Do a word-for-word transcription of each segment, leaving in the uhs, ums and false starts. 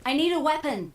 I need a weapon.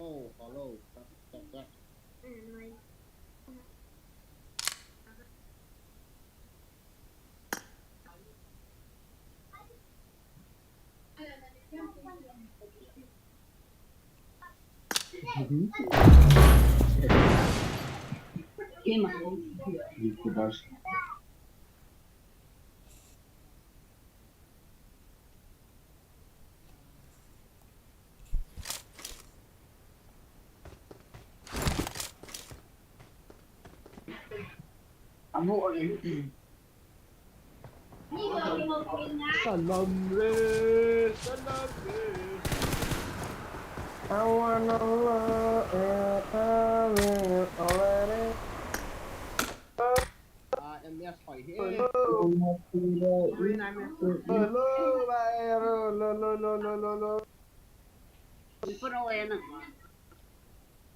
Oh, hello. Salam re, salam re. I wanna love you already. Ah, M S hoi he. Hello. Hoi na M S.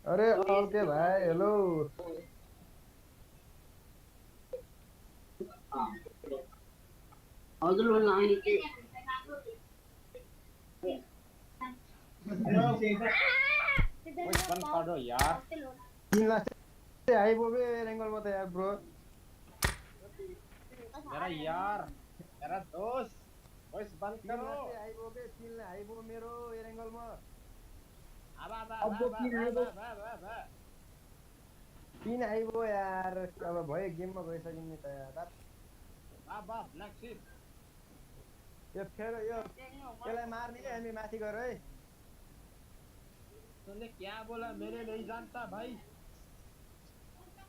अरे, ओके भाई, hello. Voice बंद कर दो यार। तीन लाख से हाई वो भी एंगल मत है यार, ब्रो। मेरा यार, मेरा दोस्त, वॉइस बंद करो। तीन लाख से हाई वो भी, तीन लाख हाई वो मेरो एंगल में। अब, अब, अब, अब, तीन हाई वो। अब, अब, अब, अब। तीन हाई वो यार, अब भाई गेम में पैसा गिनने का यार। अब, अब, ब्लैक शीप। यो फेर, यो त्यसलाई मार्ने के हामी माथि गएर है। तूने क्या बोला? मैंने नहीं जानता भाई।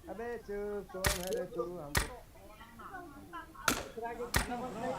अबे चुप, कौन है रे तू? हमको क्या बोला रे number one?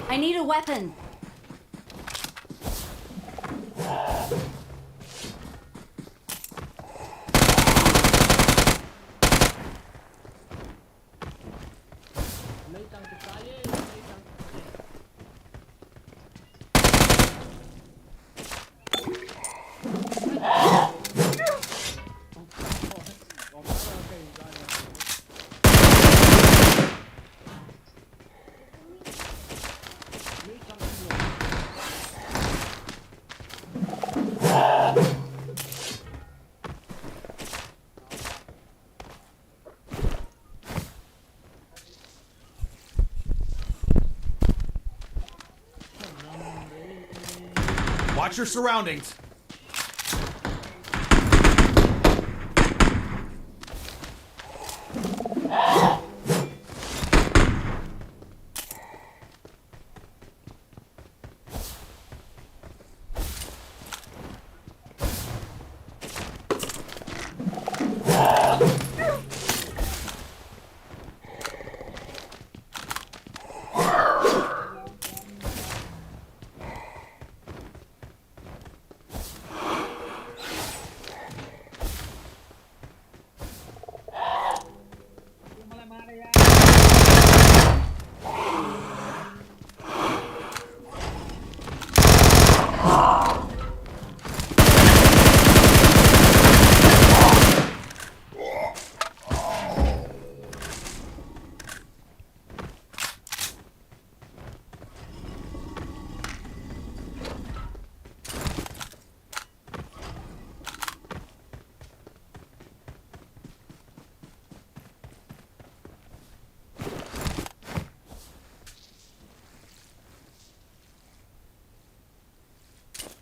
I need a weapon. Watch your surroundings.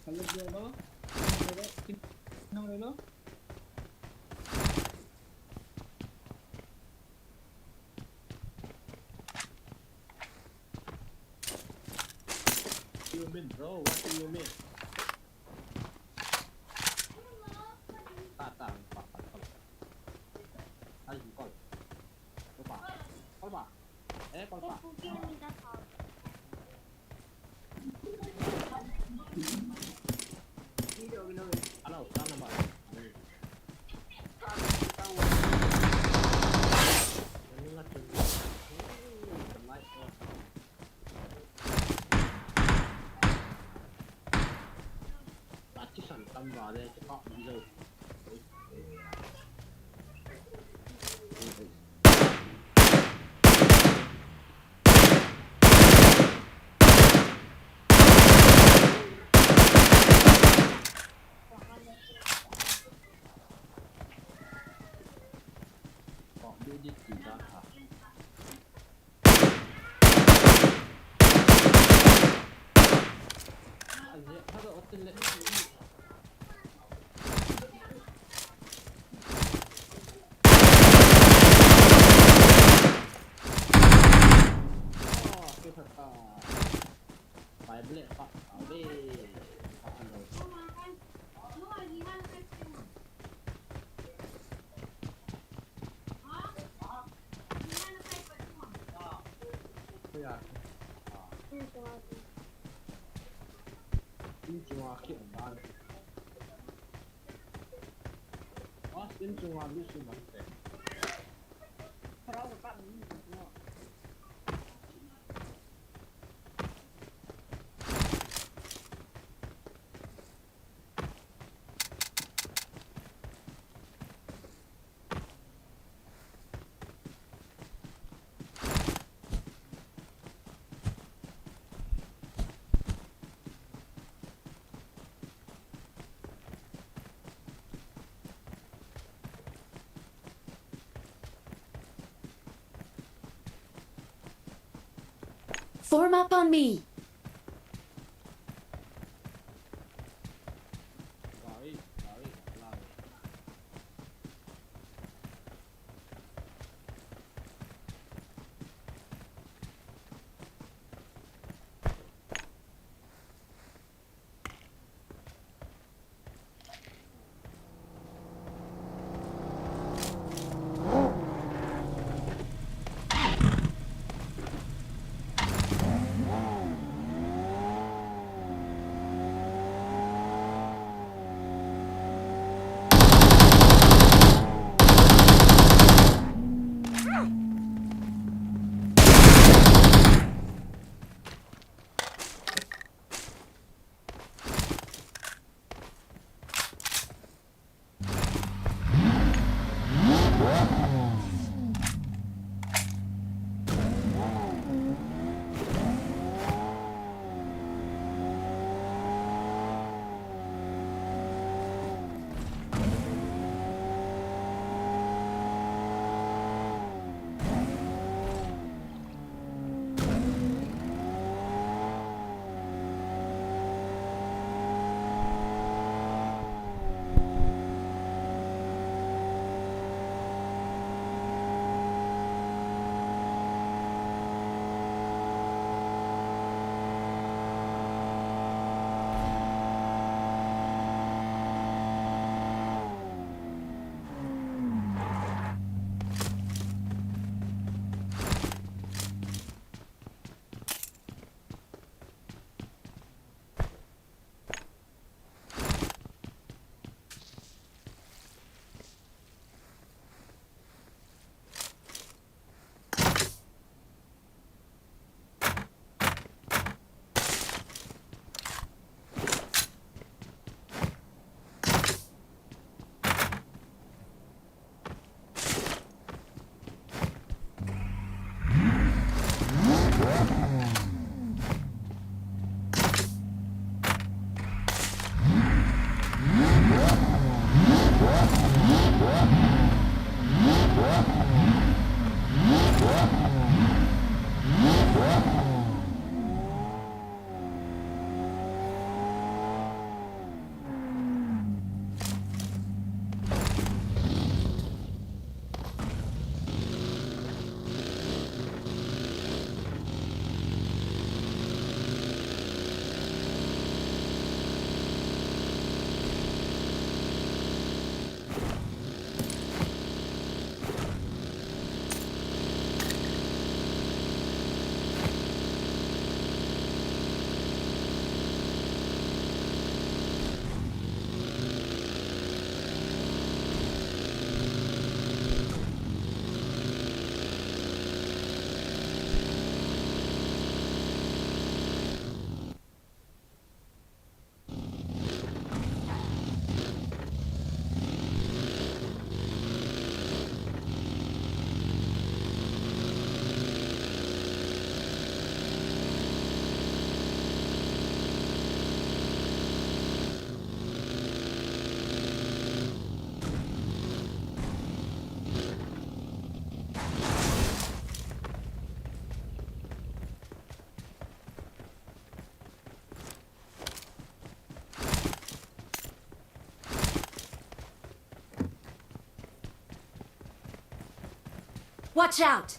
Hello, bro. Hello, hello. Hello. You mean, bro? What do you mean? Ta, ta, ta, ta, ta. Ay, call. Call pa. Call pa. Eh, call pa. Hello, call number. Vale, ke pa, ni lo. Form up on me. Watch out!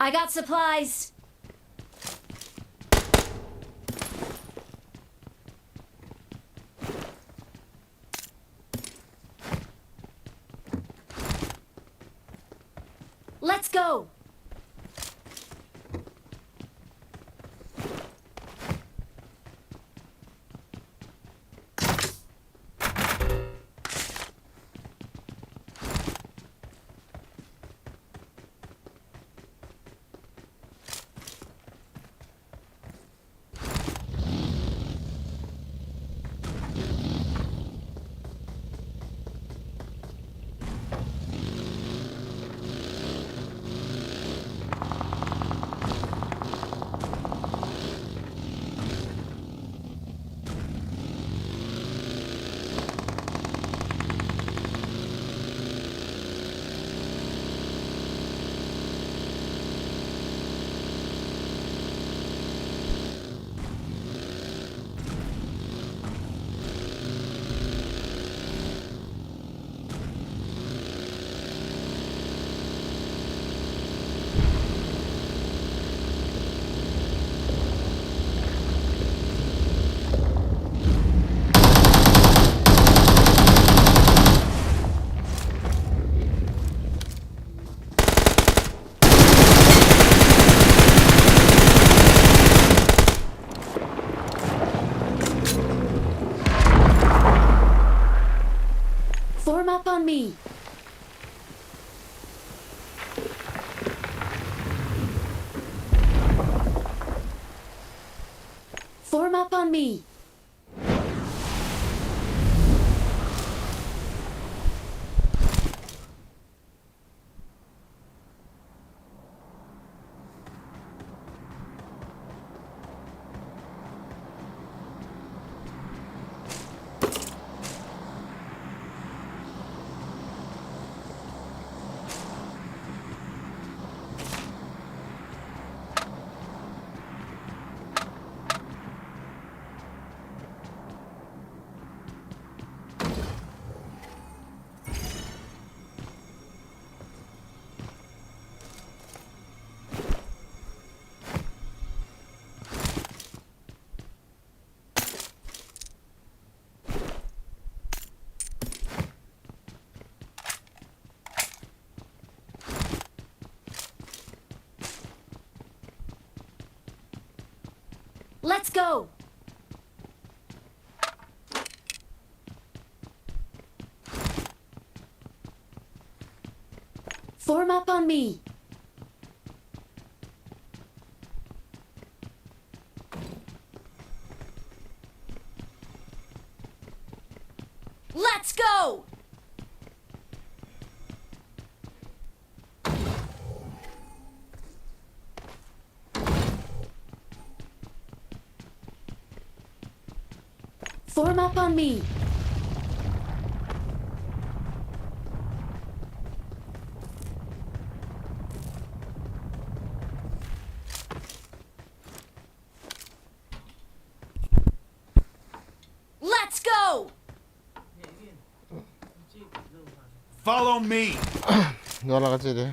I got supplies. Let's go! Form up on me. Form up on me. Let's go! Form up on me. Let's go! Form up on me. Let's go! Follow me. Dola ka che de.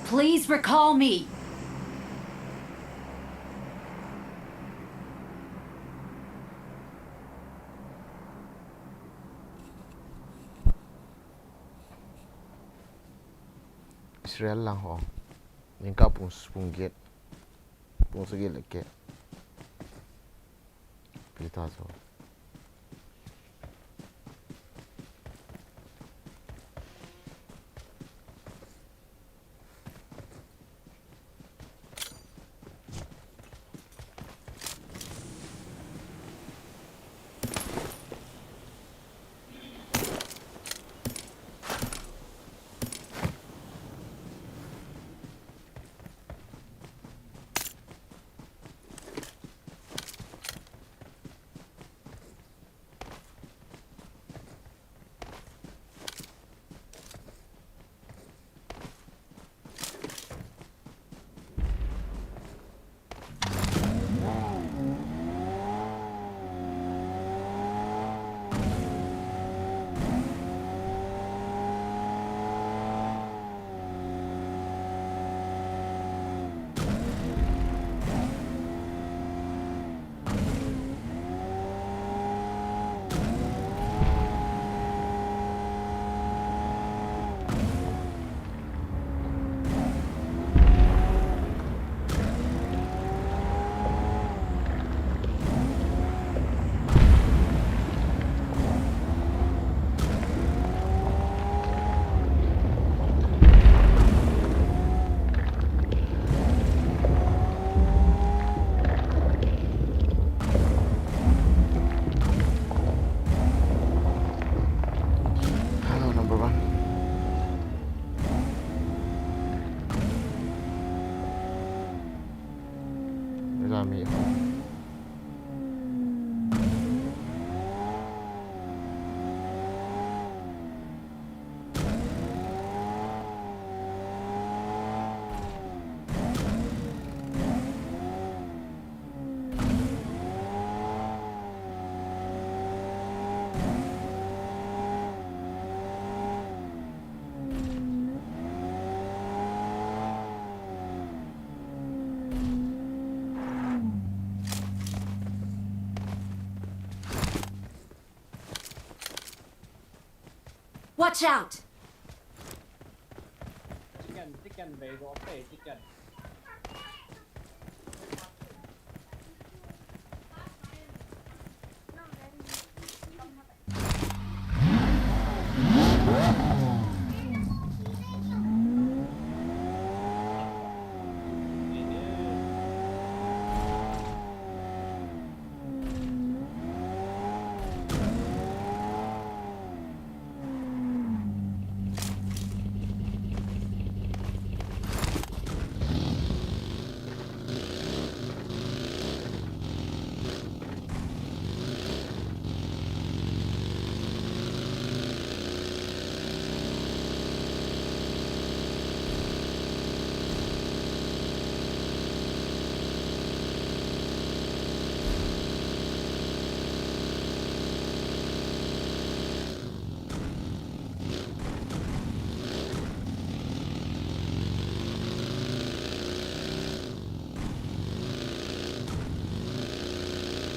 Please recall me. Israel lang ho. Ningka pung, pung get. Pung sagi leke. Pita so. Hello, number one. Where are me? Watch out! Chicken, chicken, baby, okay, chicken.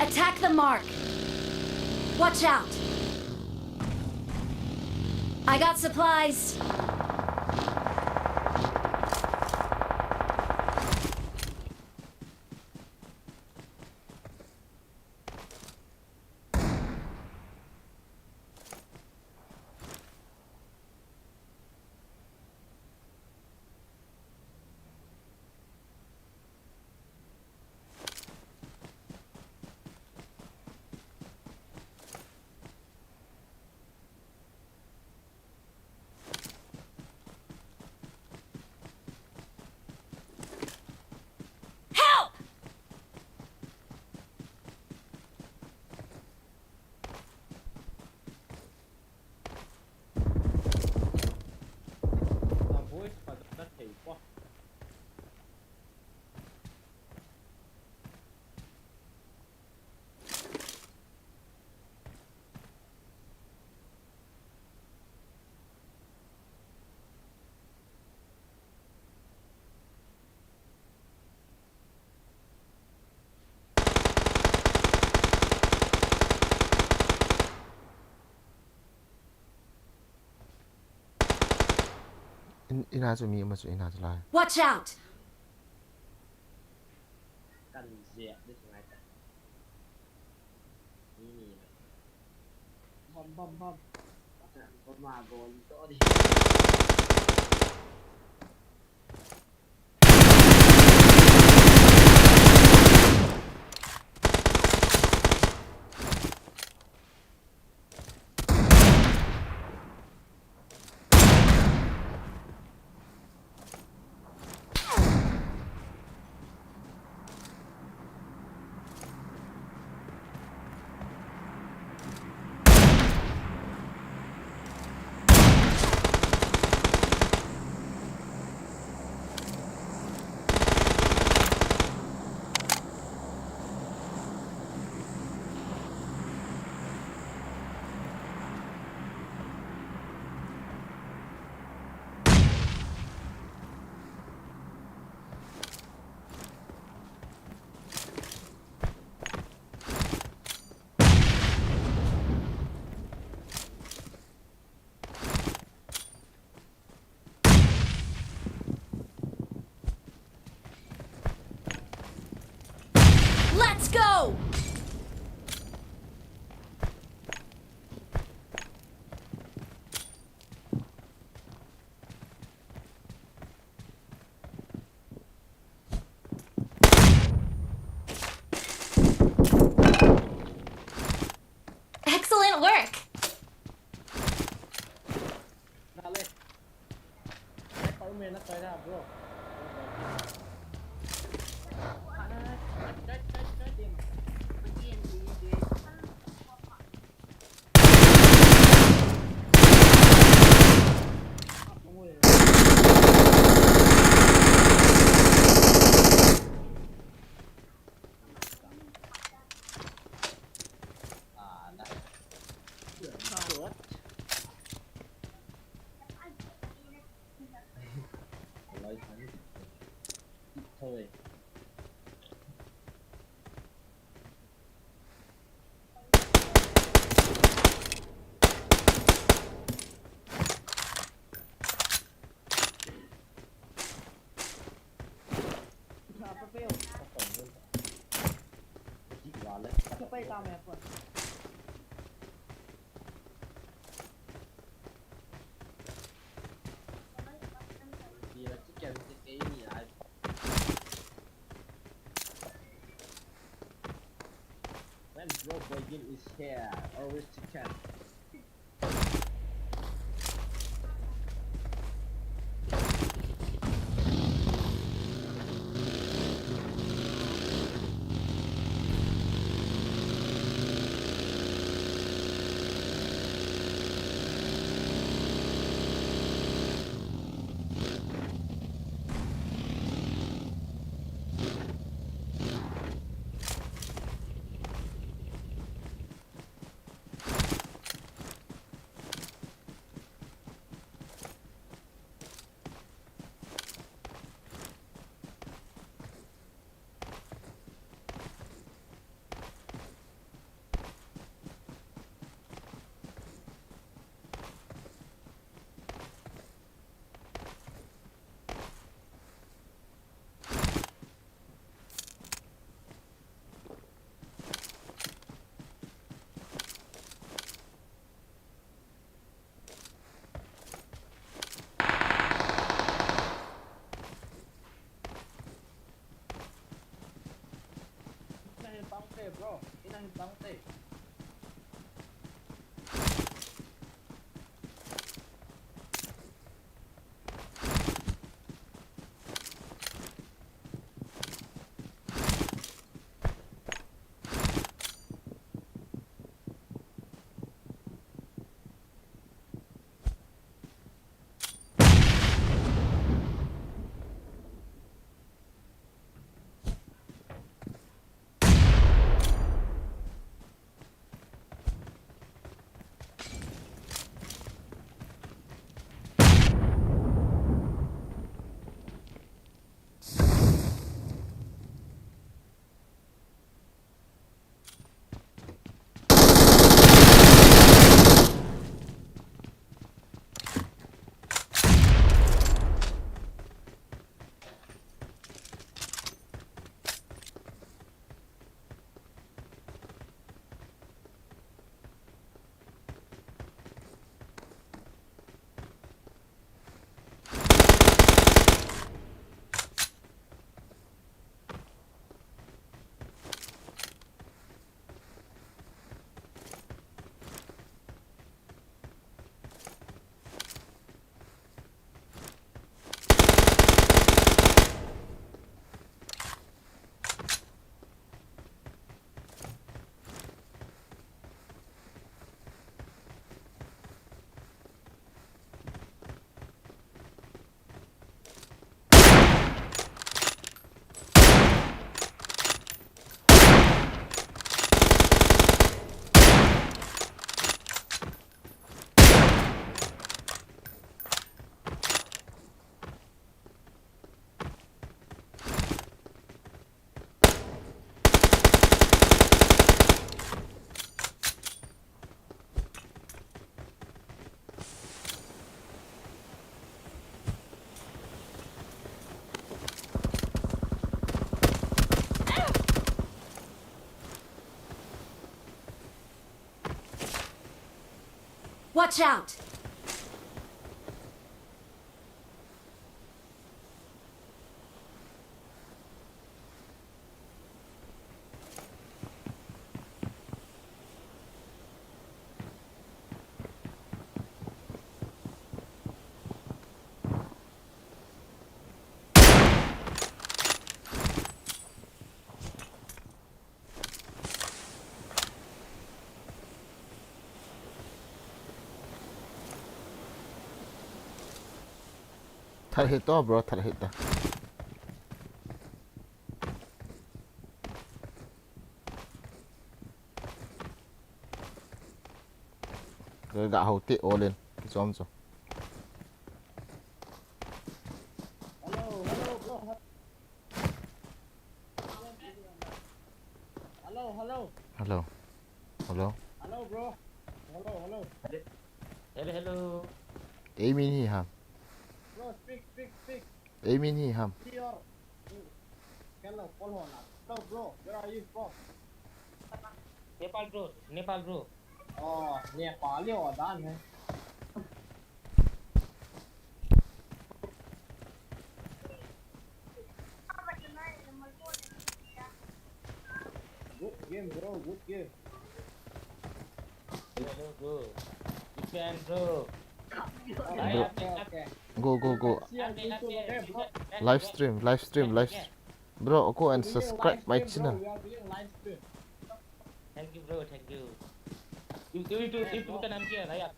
Attack the mark. Watch out. I got supplies. Help! In, ina chu mi ama chu ina chu lai. Watch out! Kan zia, this is my time. Ni ni na. Bom, bom, bom. Bom, bom, bom, bom. Let's go! Excellent work! Dale. Spider-Man na kaya, bro. When Bro Boy Game is here, always chicken. Watch out! Thal hit to, bro, thal hit to. Ga hau te all in. Kichom cho. Hello, hello, bro. Hello, hello. Hello. Hello. Hello, bro. Hello, hello. Hello, hello. Ei min hi ham. Bro, speak, speak, speak. Ei min hi ham. Here. Hello, call ho na. Hello, bro. Where are you from? Nepal, bro. Nepal, bro. Oh, Nepal, oh, dan hai. Good game, bro. Good game. Hello, bro. You can, bro. Okay, okay, okay. Go, go, go. See you on YouTube, okay, bro? Live stream, live stream, live stream. Bro, go and subscribe my channel. We are doing live stream. Thank you, bro. Thank you. You, you, you, you, you can unmute, right?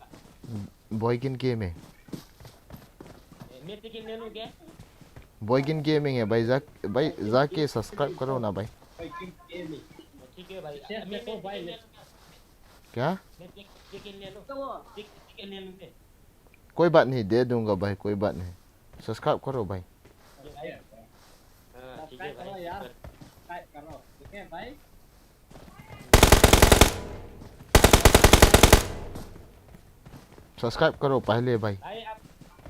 Boygin Gaming. मैं तो किन ले लूं क्या? Boygin Gaming है भाई, जा, भाई जाके subscribe करो ना भाई। ठीक है भाई। क्या? मैं तो किन ले लूं? ठीक, ठीक है, ले लूं क्या? कोई बात नहीं, दे दूंगा भाई, कोई बात नहीं। Subscribe करो भाई। हाँ, ठीक है भाई। Subscribe करो यार, subscribe करो, ठीक है भाई। Subscribe करो पहले भाई। भाई, आप,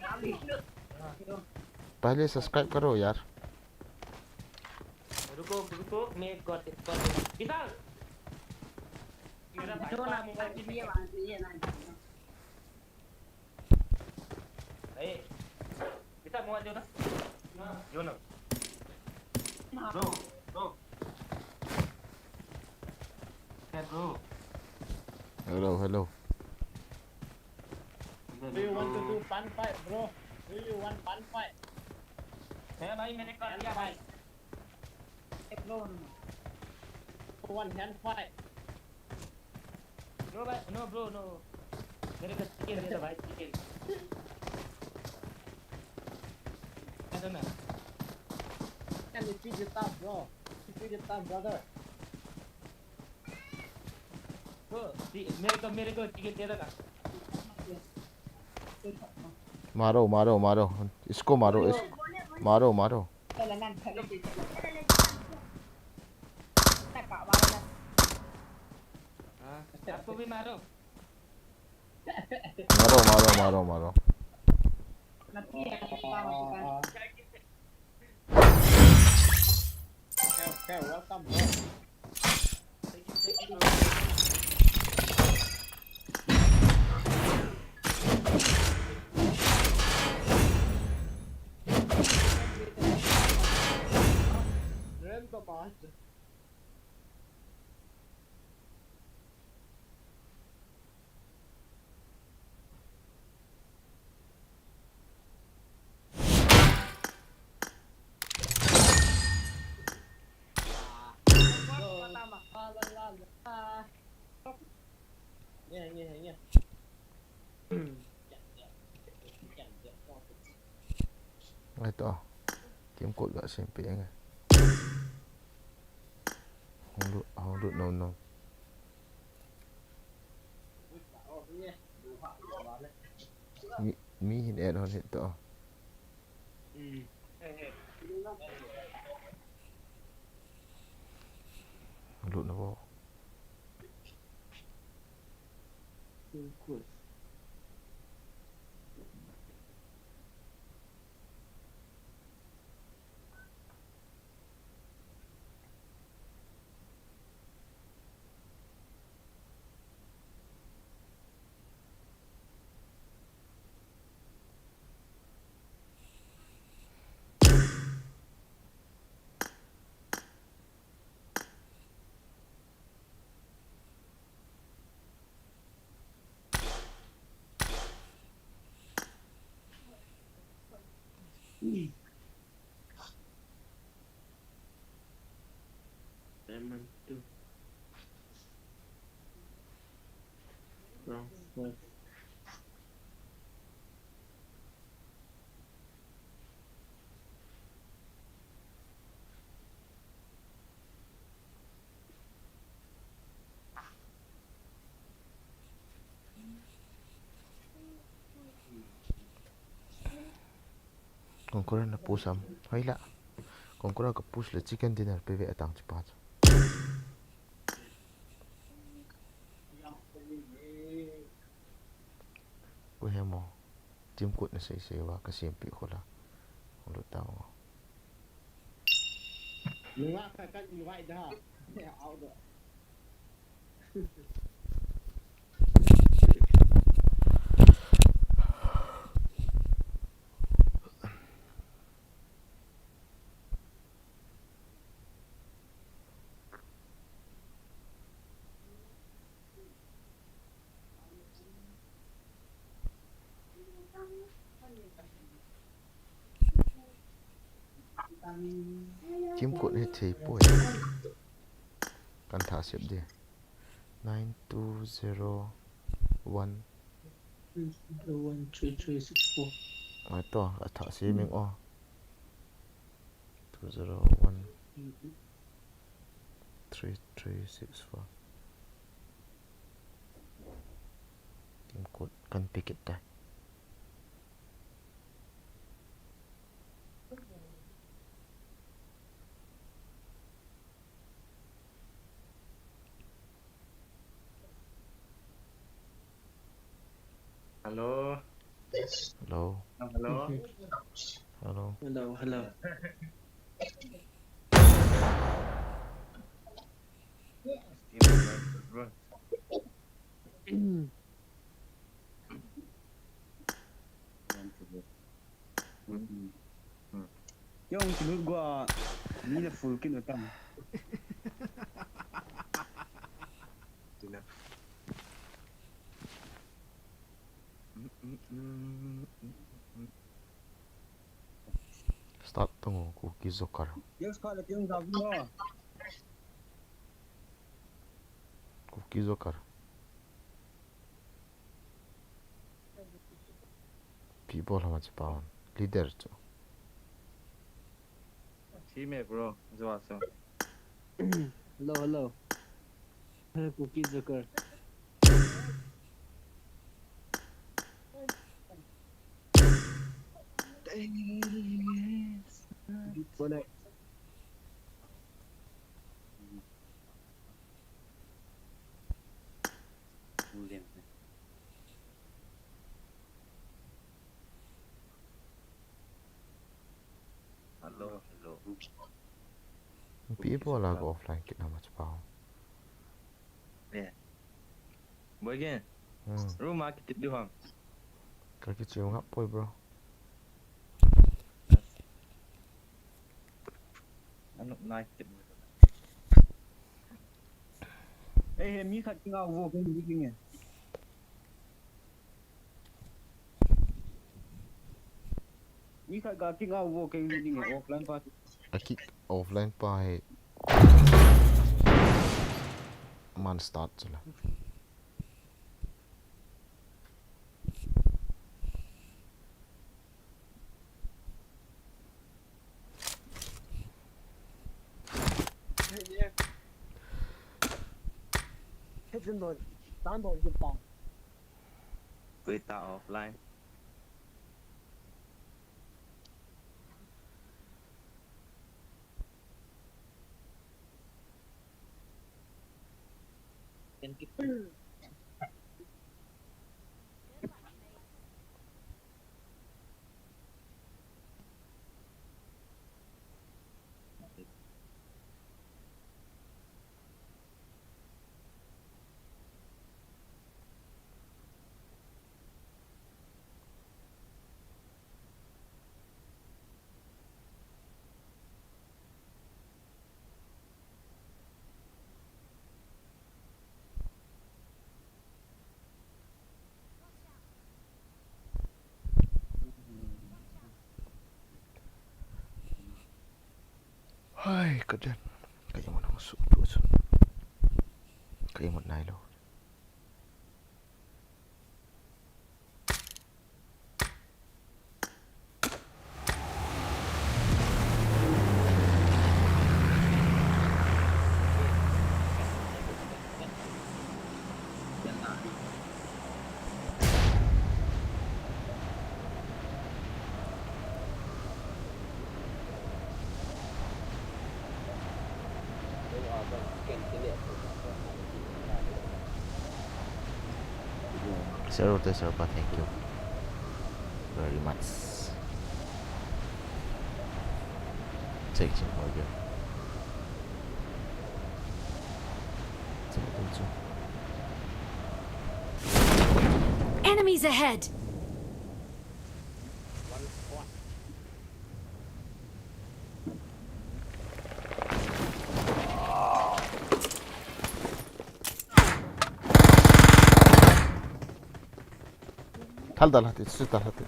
आप पहले subscribe करो यार। रुको, रुको, मैं एक और, एक और, विशाल! मेरा भाई का मोबाइल किसने? ए, बेटा, मोबाइल दो ना। दो ना। दो, दो। Hello, hello. Do you want to do fun fight, bro? Do you want fun fight? है भाई, मैंने कर दिया भाई। One hand fight. No भाई, no bro, no. मेरे को चिकन दे दो भाई, chicken. I don't know. Can you feed your thumb, bro? Feed your thumb, brother. Bro, मेरे को, मेरे को चिकन दे दो ना। मारो, मारो, मारो। इसको मारो, इसको। मारो, मारो। आपको भी मारो। मारो, मारो, मारो, मारो। Okay, okay, welcome, bro. Ai to. Team code ga sem pe nge. Hung lut, hung lut nom nom. Mi, mi hin add hon hih to. Hung lut na bo. Lemon two. Wrong. Conqueror na push am. Hoila. Conqueror ka push le chicken dinner pe ve atang chi pa chu. Ko he mo. Team code na sei sei va ka sem pi khola. Hung lut ta mo. Nunga ka kan invite da. Out da. Team code hi thei poi. Kan thah sep di. Nine two zero one. One three three six four. Ai to, a thah sep ming o. Two zero one three three six four. Team code kan pick it ta. Hello. Hello. Hello. Hello. Hello, hello. Yong kilut gua, ni na full kin utam. Start tung Kuki Joker. Yes, kha le king da. Kuki Joker. People hama chi pawan. Leader chu. Chi me bro, jo aso. Hello, hello. Hello, Kuki Joker. Bole. Hello, hello. People are offline kit na mach pao. Yeah. Boy gen. Hmm. Room a kiti du ham. Ka kichi ngap poi, bro. Ano nai kiti. Eh, eh, mi khat kinga wo keng di keng. Mi khat ga kinga wo keng di keng offline pa. A kick offline pa he. Man start chu la. Tui ta offline. Hai, ka den. Ka imut nang su tu su. Ka imut nai lo. Sir, Rota, sir, pa, thank you very much. Check, check, okay. Check, check, check. Enemies ahead! Thal dal hati, su dal hati.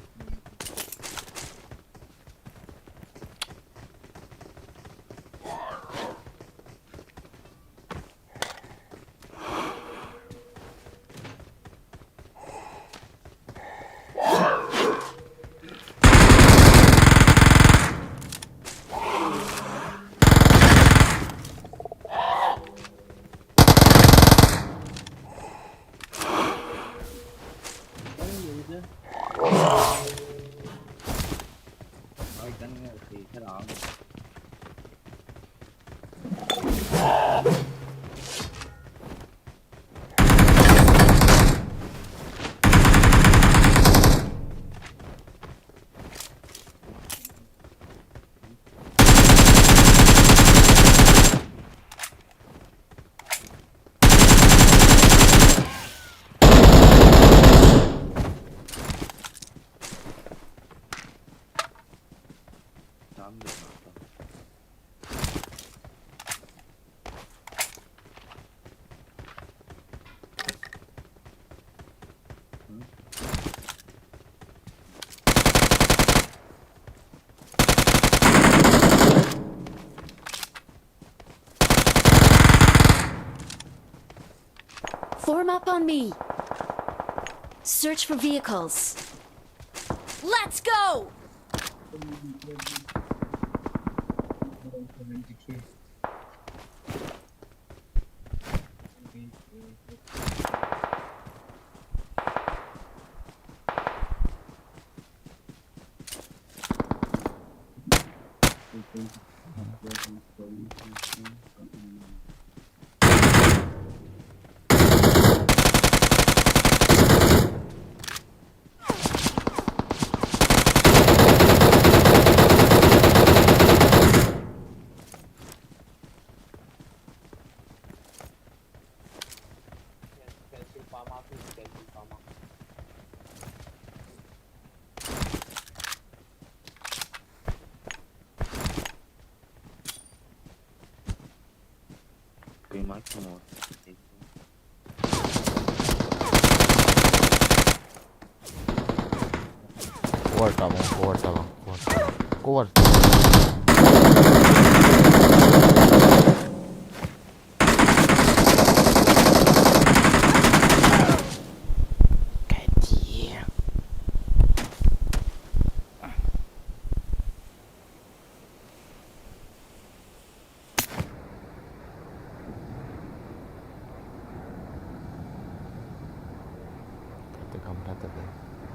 Form up on me. Search for vehicles. Let's go! Cover tabang, cover tabang, cover tabang. Cover.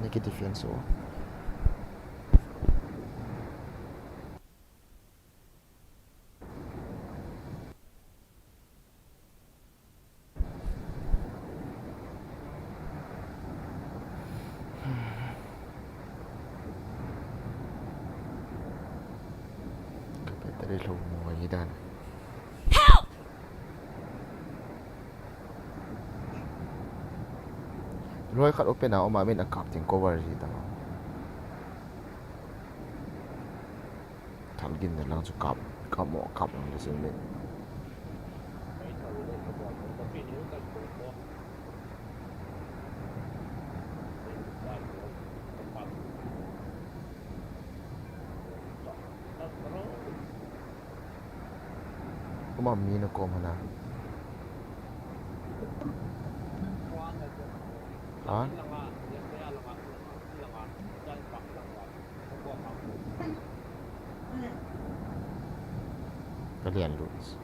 Negative fianso. Ka battery low mo hi dan. Help! Loi khat open a, oma min a kap ting cover ji ta. Thal gin na lang chu kap, kap mo, kap mo le sin min. Kuma mi na kom hana. Ha? Kalian Luis.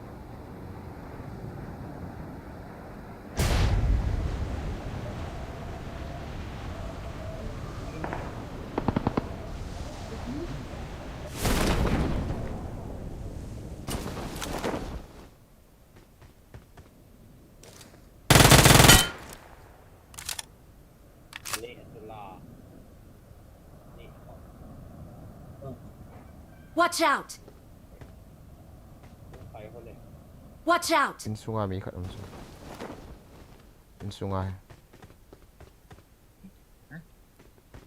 Watch out! Watch out! Insunga mi khat um chu. Insunga.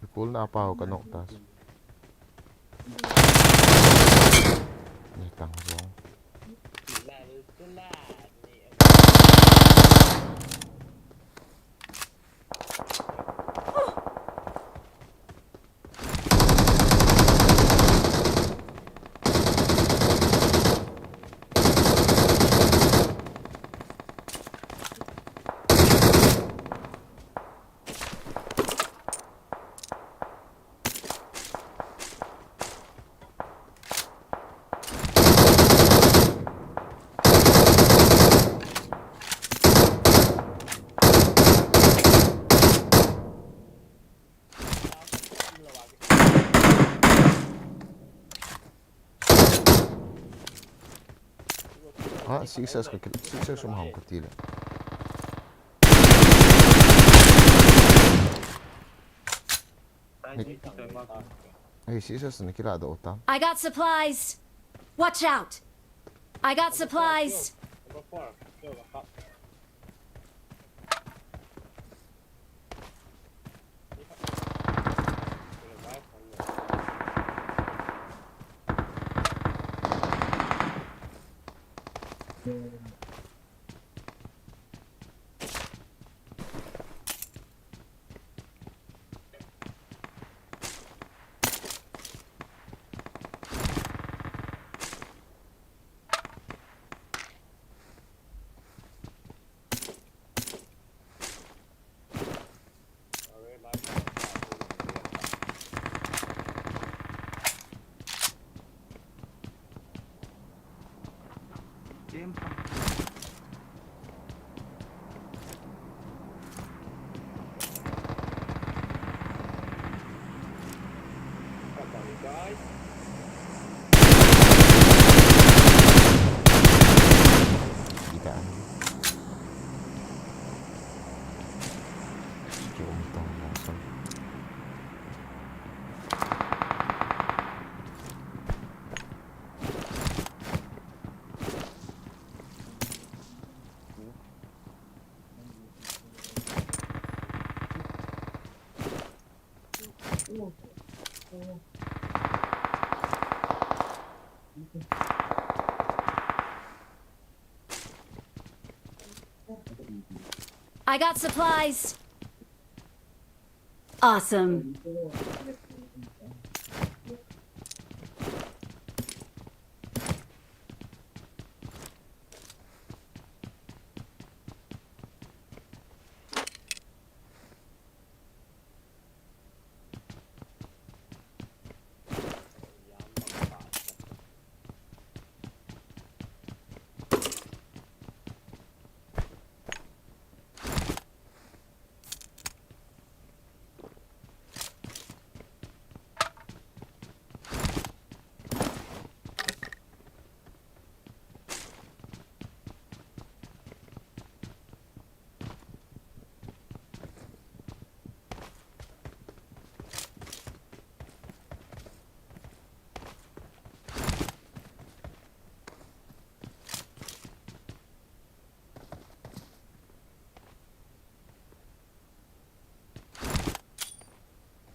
Ikul na pau ka nok ta. Ni tang zong. Ah, six S ka kil-, six S um ham ka ti le. Hey, six S na kila do tam. I got supplies. Watch out. I got supplies. Same song. Guys. Kita. Cuba untung langsung. I got supplies. Awesome.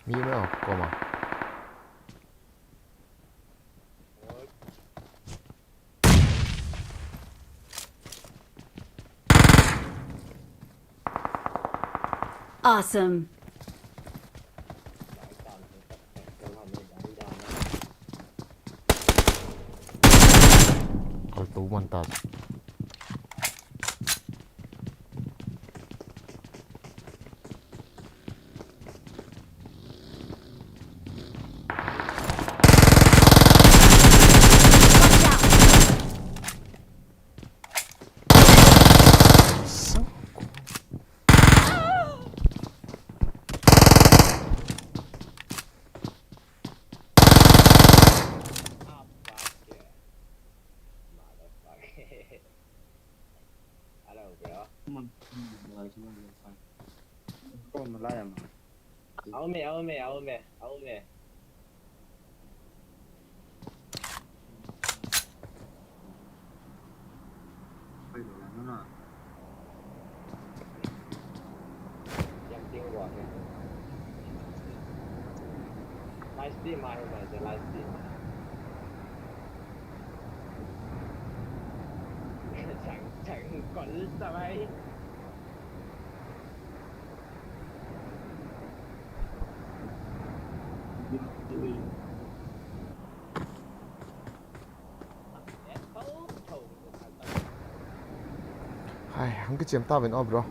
Mi mai o, koma. Awesome. Kaltou man ta. Hello, bro. Ko malaya ma. Aume, aume, aume, aume. Pai lo la na. Yang ting wa ke. Live stream mai, mai, live stream mai. Chang, chang, kon sa mai. Hai, hung kichem tauvin o, bro.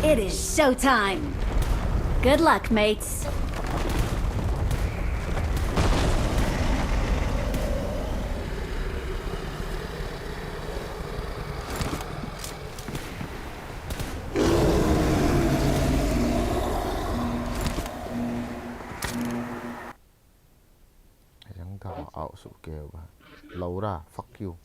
It is showtime. Good luck, mates. Suh kei uva. Laura, fuck you.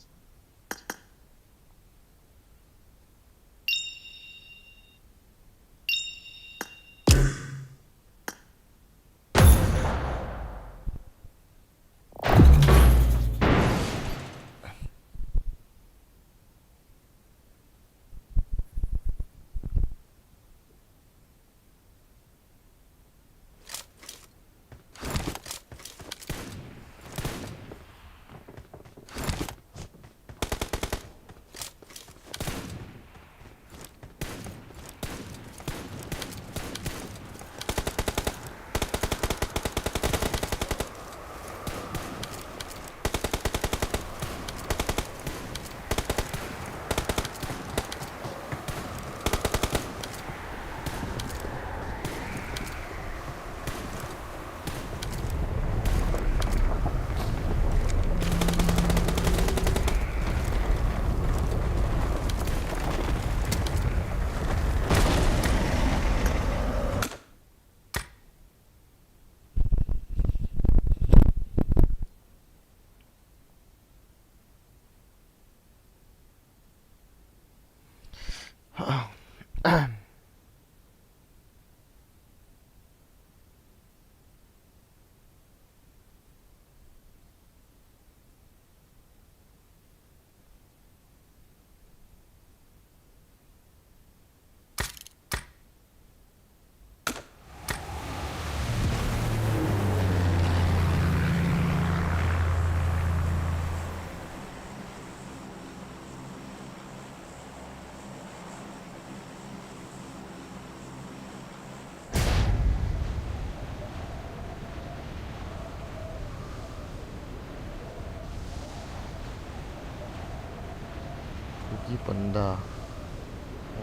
Kuki Panda.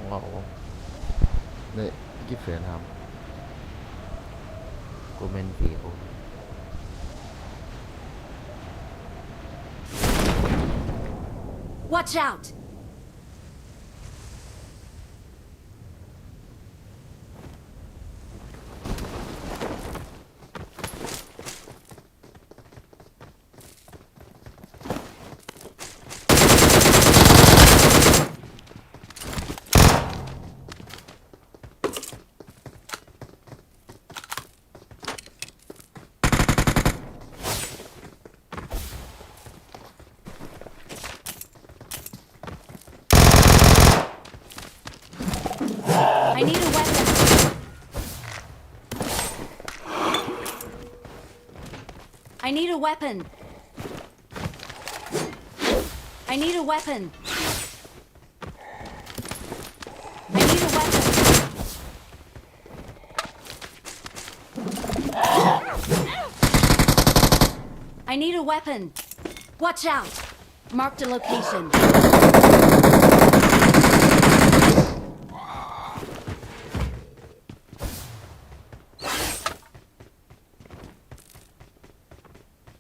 Wow. Ne, ki fan ham. Comment video. Watch out! I need a weapon. I need a weapon. I need a weapon. I need a weapon. I need a weapon. Watch out! Marked a location.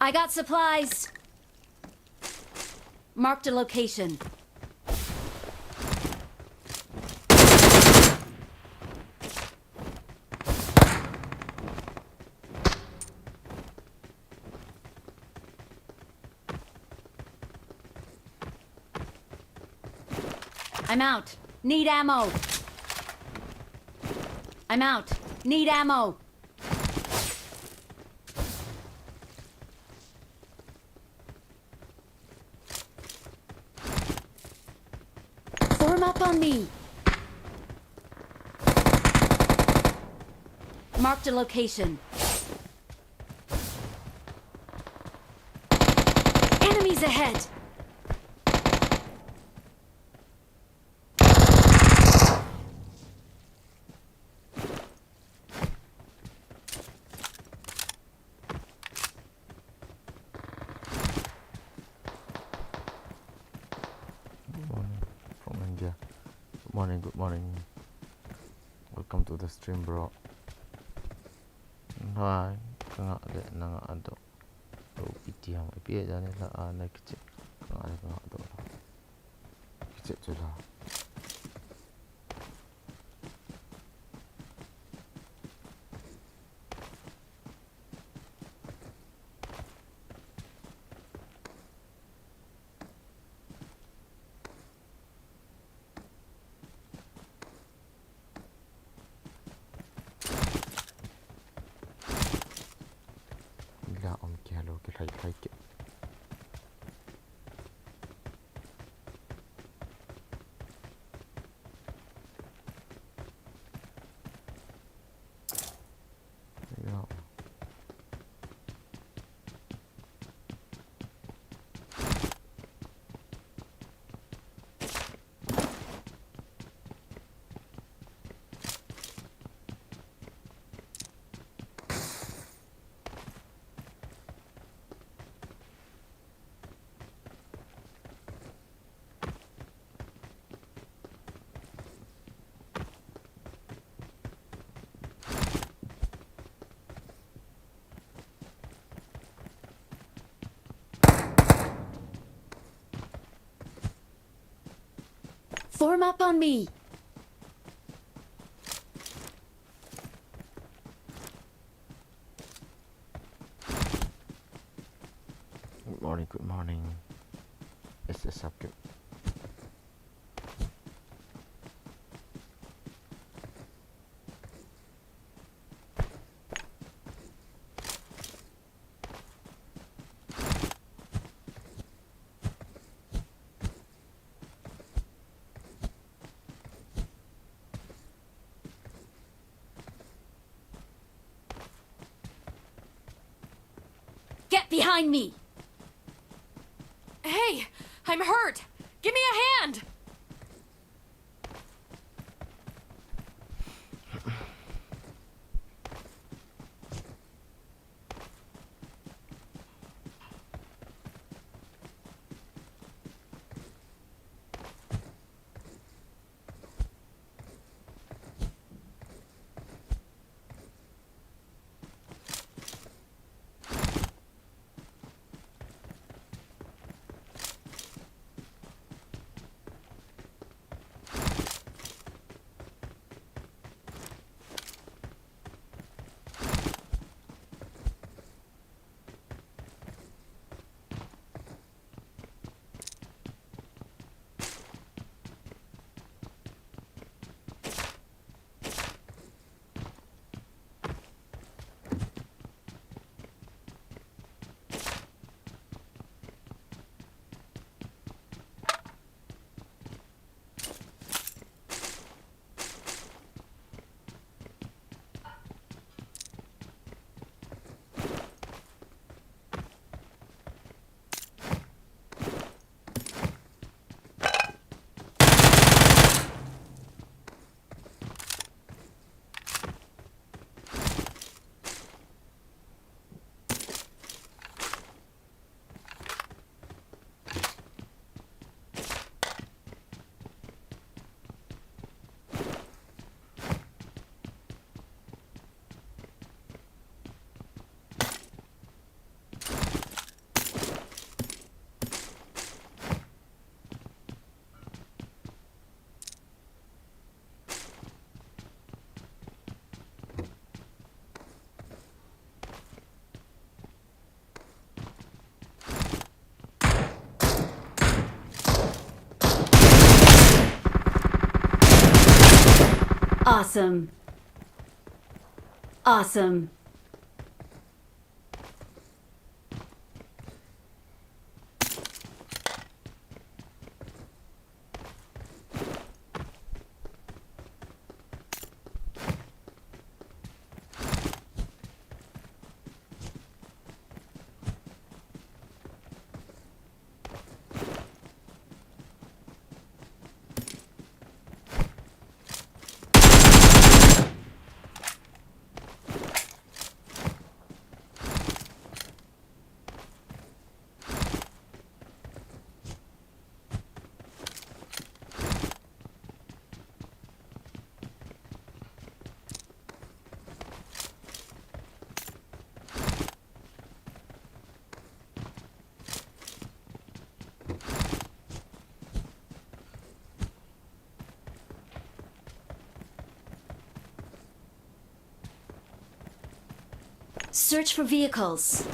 I got supplies. Marked a location. I'm out. Need ammo. I'm out. Need ammo. Form up on me. Marked a location. Enemies ahead. Good morning from India. Good morning, good morning. Welcome to the stream, bro. Hai, kanga le nanga ado. Oh, piti ham, piti jani la, ah, na kiche. Kanga le kanga ado. Kiche chula. Up on me. Good morning, good morning. It's the subject. Get behind me! Hey, I'm hurt! Give me a hand! Awesome. Awesome. Search for vehicles.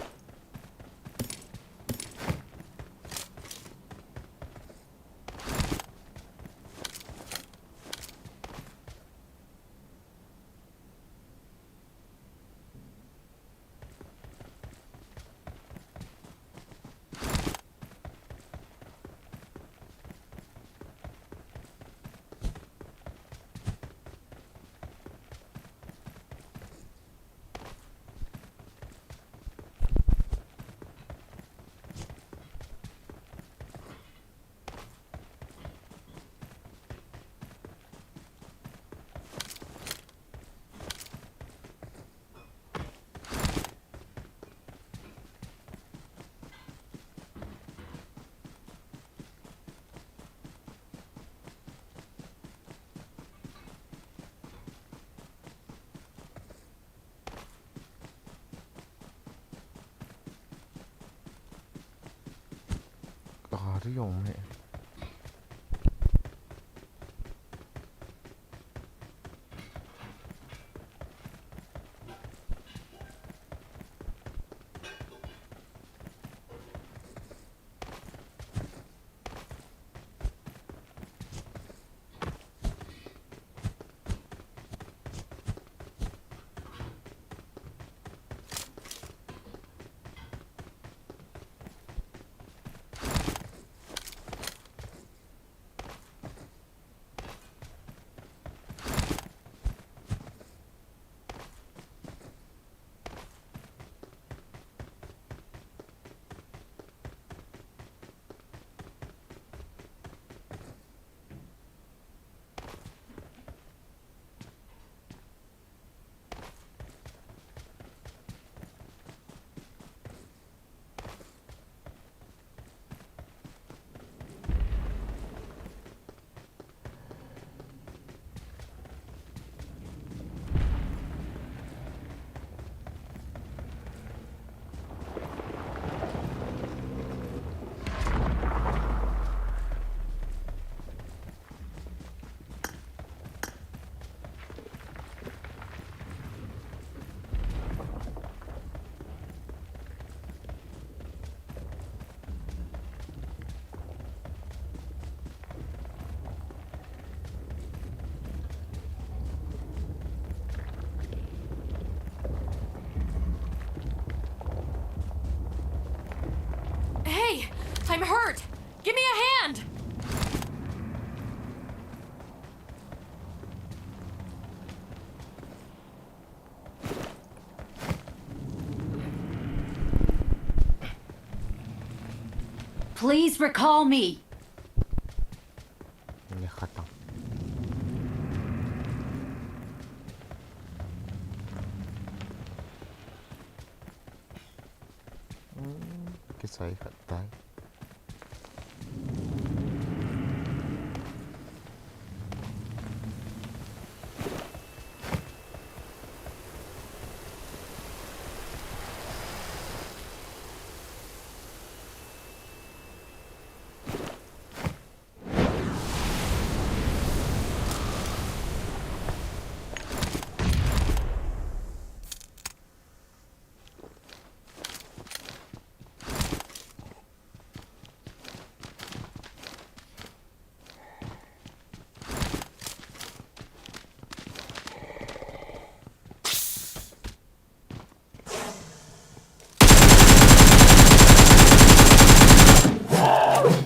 Gari jong um e. I'm hurt! Give me a hand! Please recall me. Ni khatang. Hmm, kisai khat tai.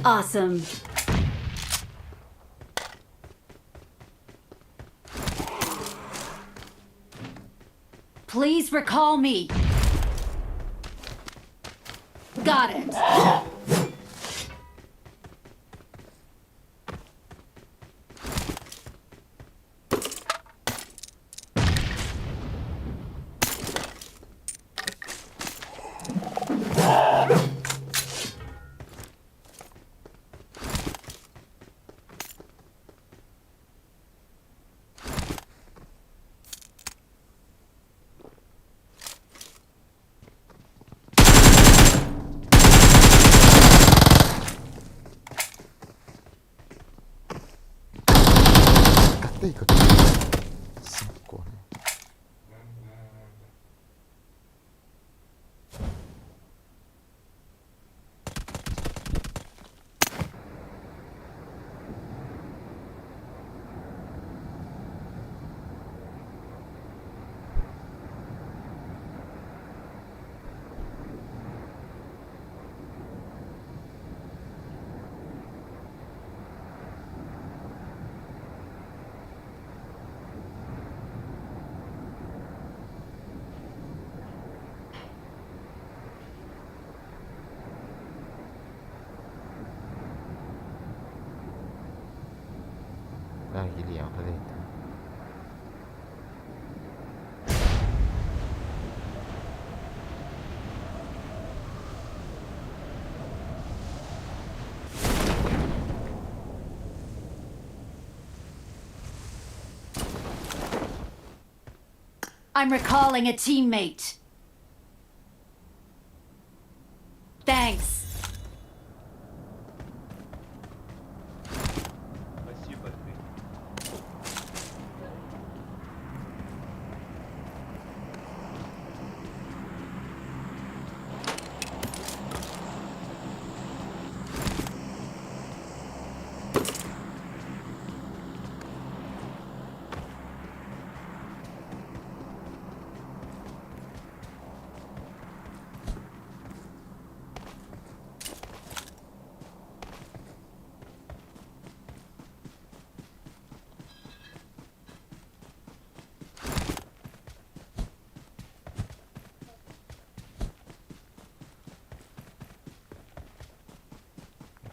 Awesome. Please recall me. Got it. Katei, katei. Sangkon. Đang ghi liang kha le. I'm recalling a teammate. Thanks. Спасибо, Дмитрий.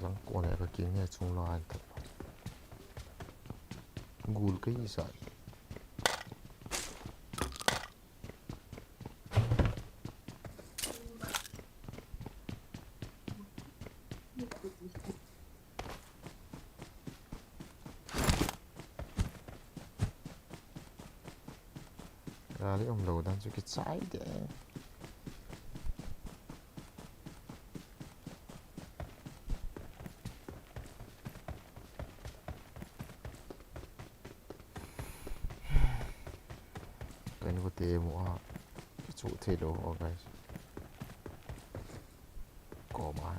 Lang kone ka king ne chung la an ta. Gul ka hi sa. Rally umlou dan chu kichai de. Kan ko te mo a. Kichu thei lou, oh, guys. Ko ma.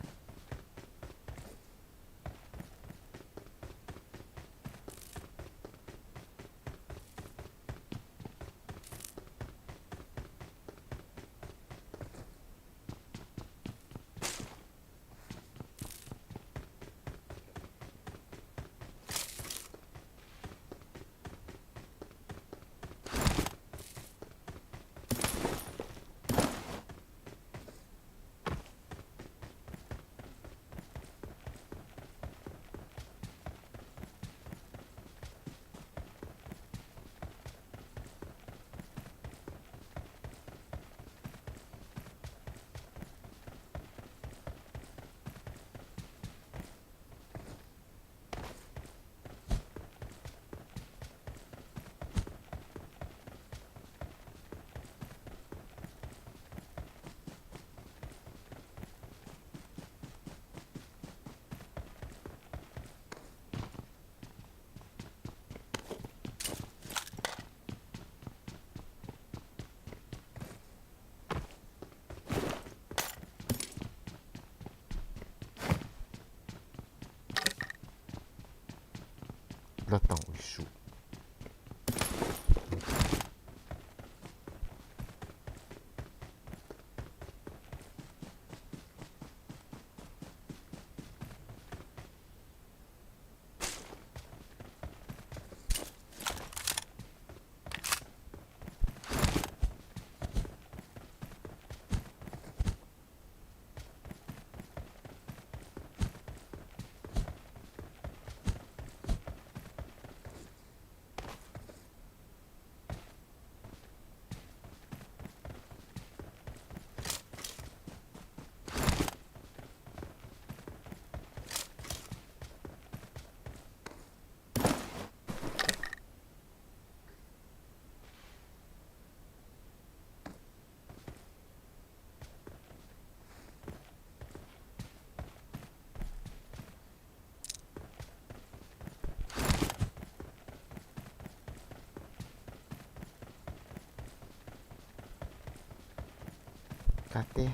Kate.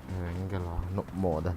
Angle a nop mo dan.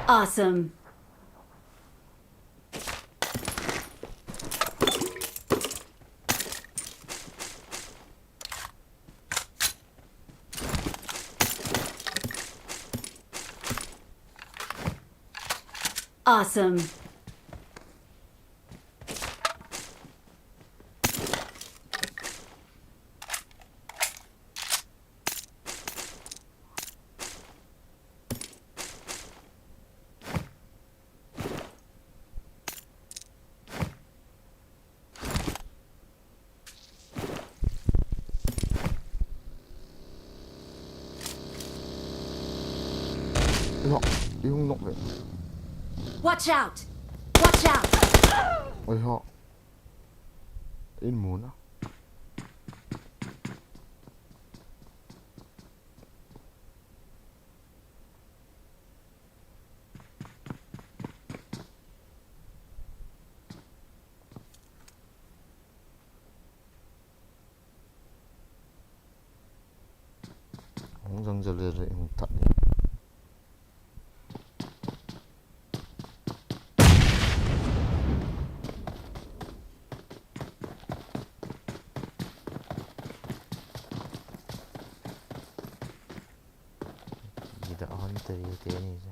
Awesome. Awesome. Oi ho, i hung nok ve. Watch out! Watch out! Oi ho. In mun a. Hung jang jale le hung that ni. Gida hon te te ni je.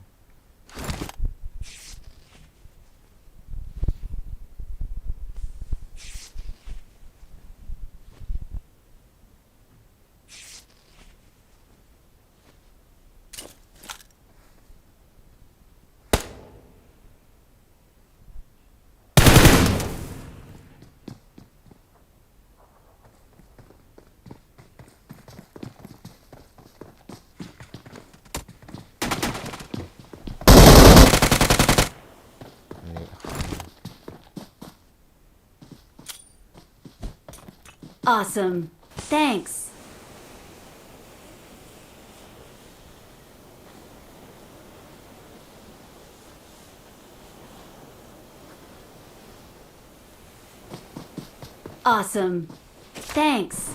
Awesome. Thanks. Awesome. Thanks.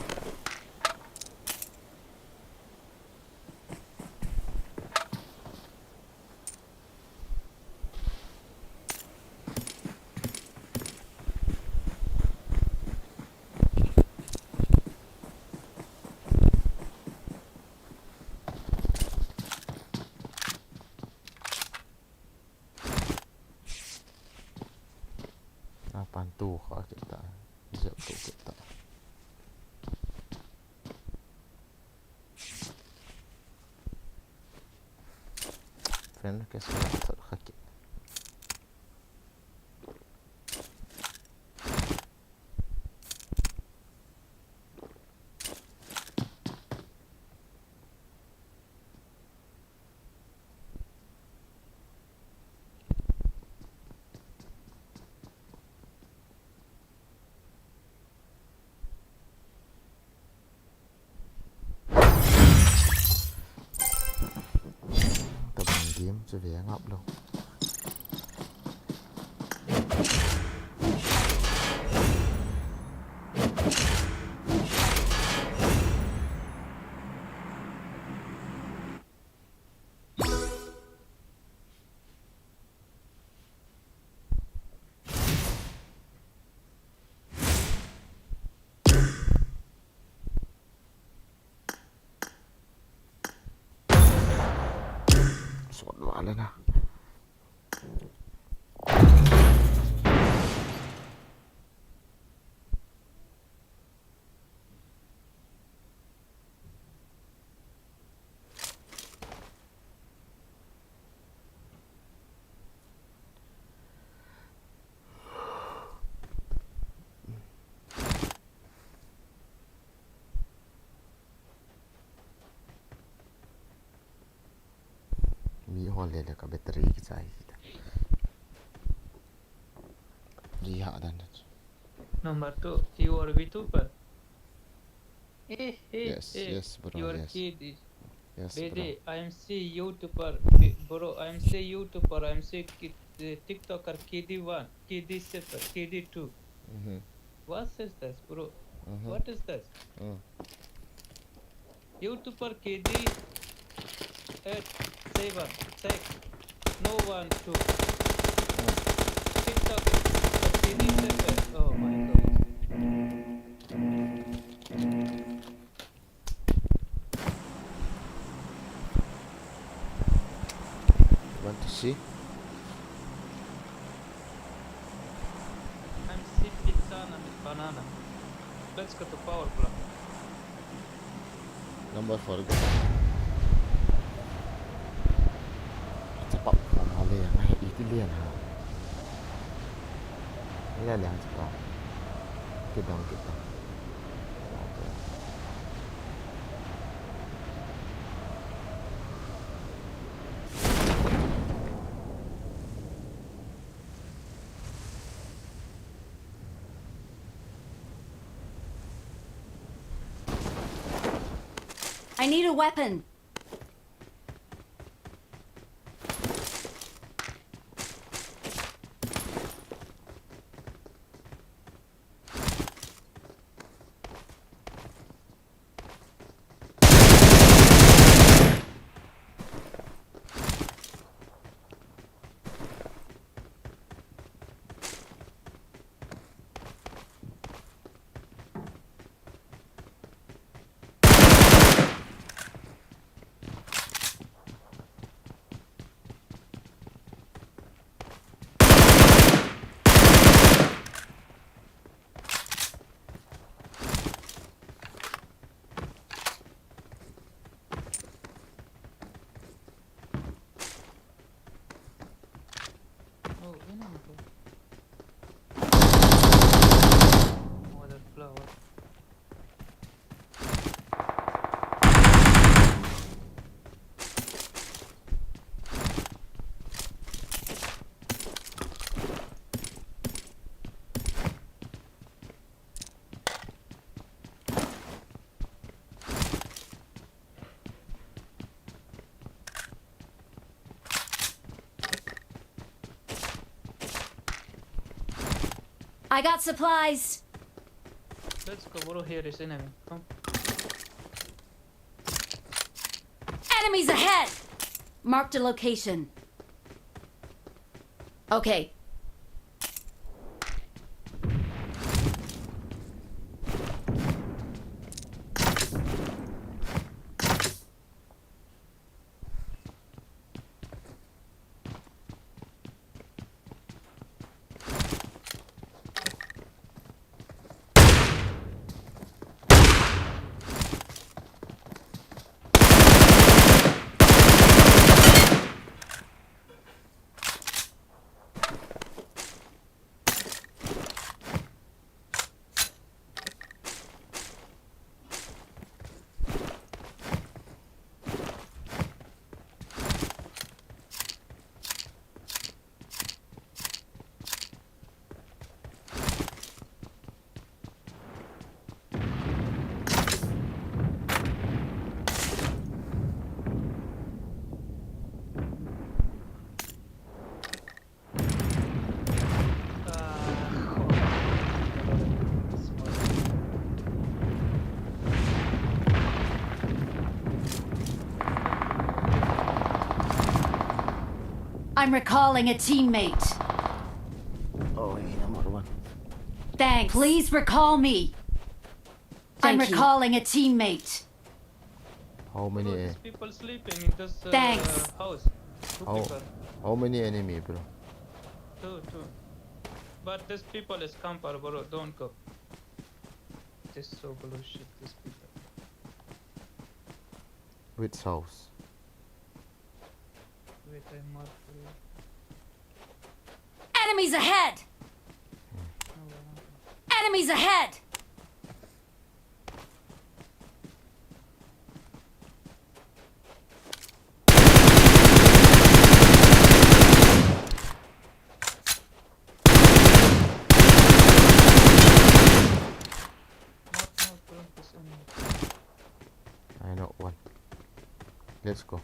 Apan tu kha kit ta. Jep tu kit ta. Friend request la thot kha kit. Tabang game chu ve ngap lou. Sot vale na. Mi hol le le ka battery kichai hi ta. Ri ha dan. Number two, you are VTuber. Eh, eh, yes, eh, yes, bro, you are yes. Kid. Yes, bro. Dede, I am C YouTuber, b-, bro, I am C YouTuber, I am C kid, uh, TikToker, K D one, K D seven, K D two. Mm-hmm. What is this, bro? Mm-hmm. What is this? Mm. YouTuber K D eight seven six. No one, two. Mm. TikTok K D seven. Oh my God. Want to see? I'm sipping banana. Let's go to power plant. Number four. Chapap, ha, ha, le, ha, iti le, ha. Le, le, chapap. Kidang, kidang. I need a weapon. Oh, ini apa? Oh, ada flower. I got supplies. Let's go, bro. Here is enemy. Come. Enemies ahead! Marked a location. Okay. I'm recalling a teammate. Oh, hey, number one. Thanks. Please recall me. I'm Thank you. Recalling a teammate. How many? Bro, eh? These people sleeping in this, uh, Thanks. House. Two How, people. How many enemy, bro? Two, two. But this people is camper, bro. Don't go. This so bullshit, this people. Which house? Wait, I mark, bro. Enemies ahead! Hmm. Oh, well. Enemies ahead! Let's go.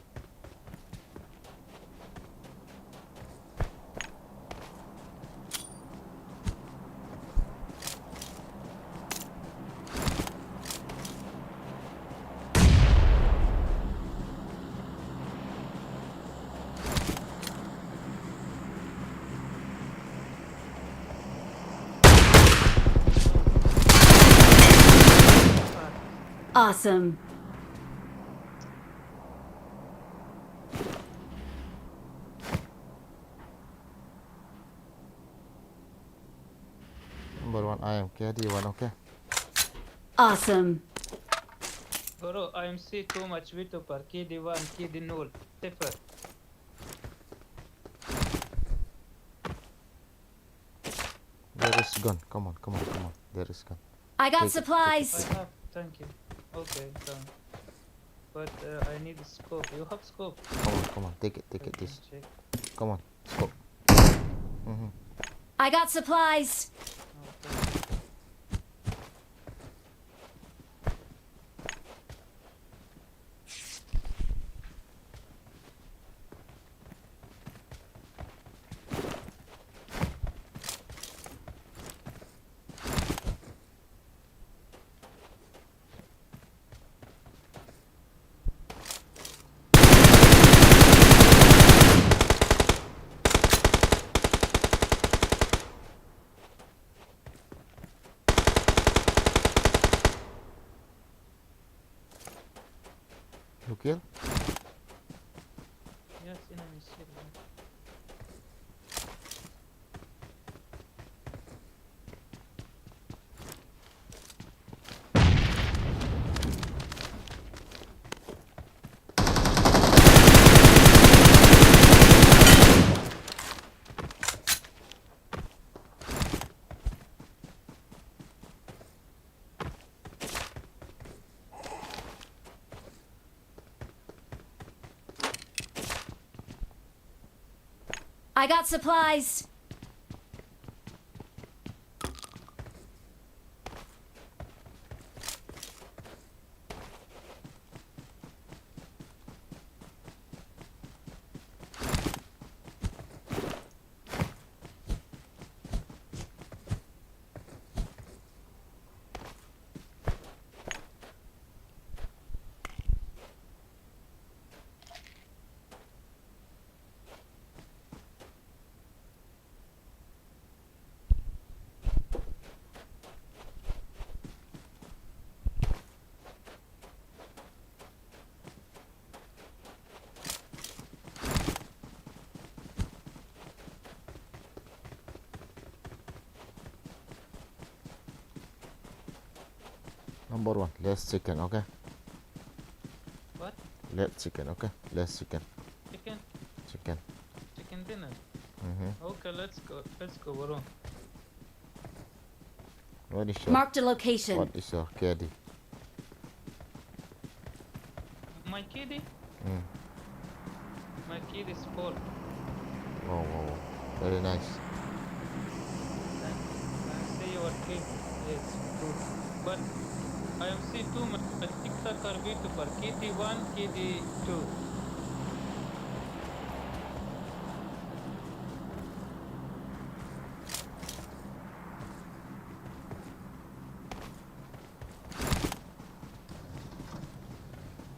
Awesome. Number one, I am K D one, okay? Awesome. Bro, I M C too much with super. K D one, K D null. Safer. There is gun. Come on, come on, come on. There is gun. I got supplies. I have, thank you. Okay, done. But uh, I need a scope. You have scope? Come on, come on. Take it, take it. This. Come on, scope. Mm-hmm. I got supplies. Oh, thank you. You kill? Yes, enemy shield. I got supplies. Number one, let's chicken, okay? What? Let's chicken, okay? Let's chicken. Chicken? Chicken. Chicken dinner? Mm-hmm. Okay, let's go. Let's go, bro. What is your, Marked a location. What is your K D? My K D? Mm. My K D is four. Wow, wow, wow. Very nice. Thank you. I see your K D is good. But I M C too much. But six are K D two.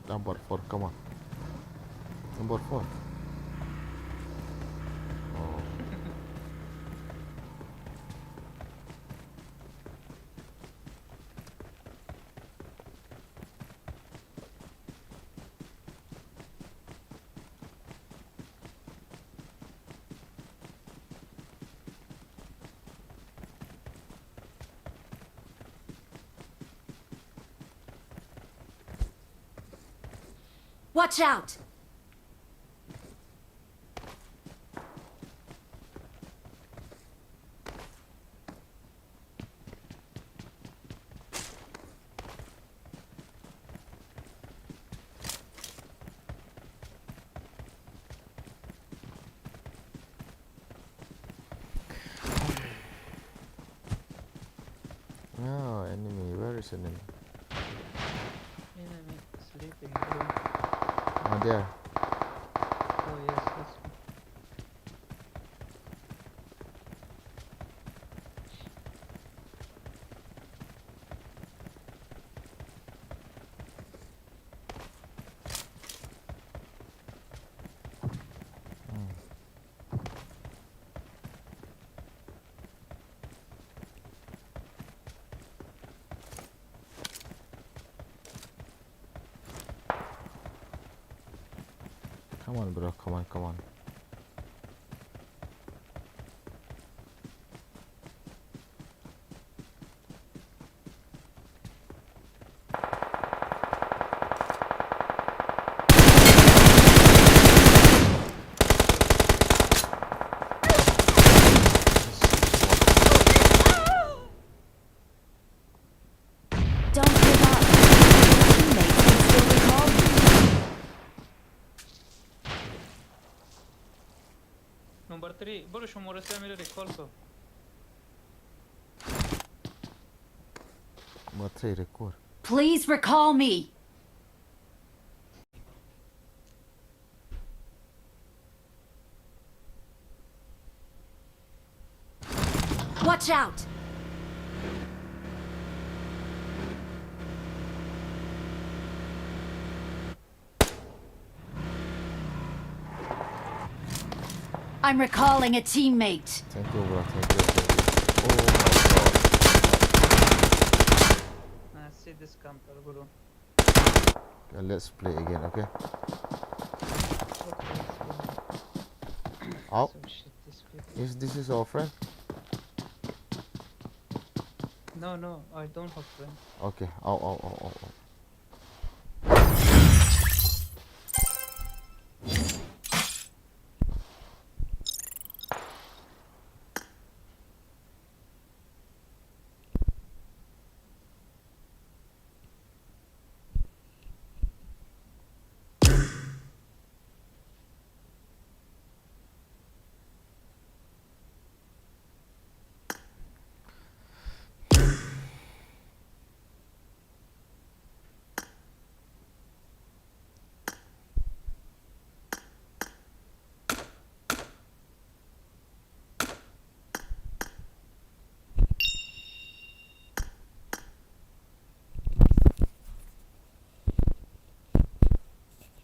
Number four, come on. Number four. Oh. Watch out! No, enemy. Where is enemy? Enemy sleeping, bro. Ah, there. Oh, yes, that's me. Hmm. Come on, bro. Come on, come on. Don't give up. Your teammate can still recall you. Number three, bro, shumurese mire recall ko. Number three recall. Please recall me. Watch out! I'm recalling a teammate. Thank you, bro. Thank you, thank you. Oh my God. I see this camper, bro. Yeah, let's play again, okay? Okay, let's go. Out. So shit, this people. Is this is our friend? No, no, I don't have friend. Okay, out, out, out, out, out.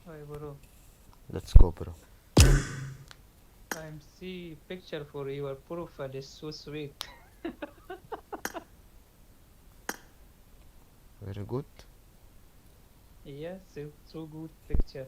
Hi, bro. Let's go, bro. I'm see picture for your profile is so sweet. Very good. Yes, it's so good picture.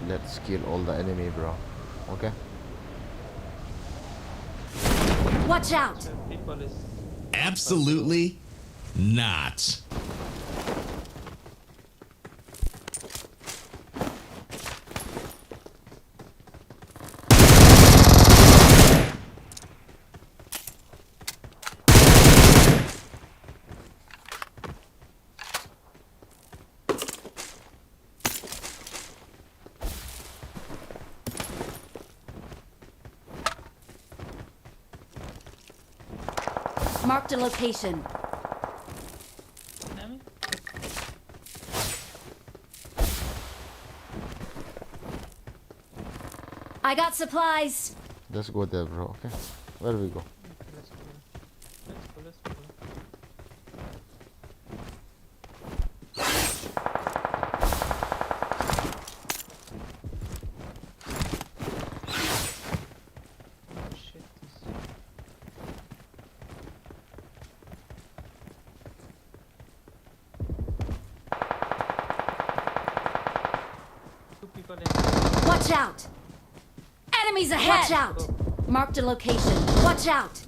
Let's kill all the enemy, bro. Okay? Watch out! So people is Absolutely not. Marked a location. Enemy? I got supplies. Let's go there, bro. Okay. Where we go? Let's go. Let's go, let's go. Oh, shit, this. Two people in. Watch out! Enemies ahead! Watch out! Oh. Marked a location. Watch out!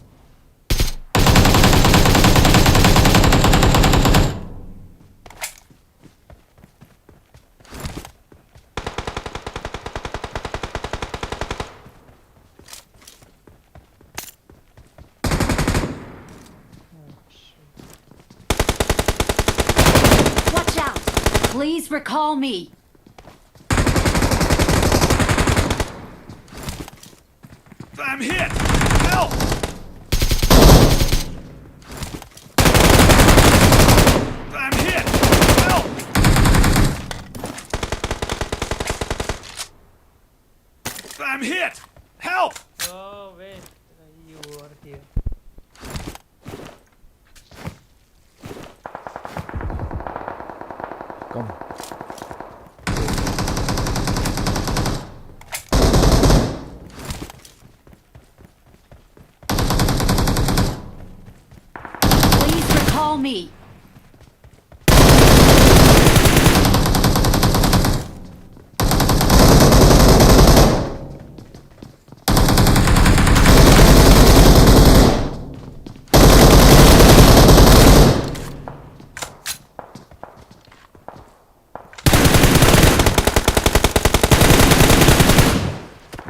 Watch out! Please recall me. I'm hit! Help! I'm hit! Help! I'm hit! Help! Oh, wait. You are here. Come. Please recall me.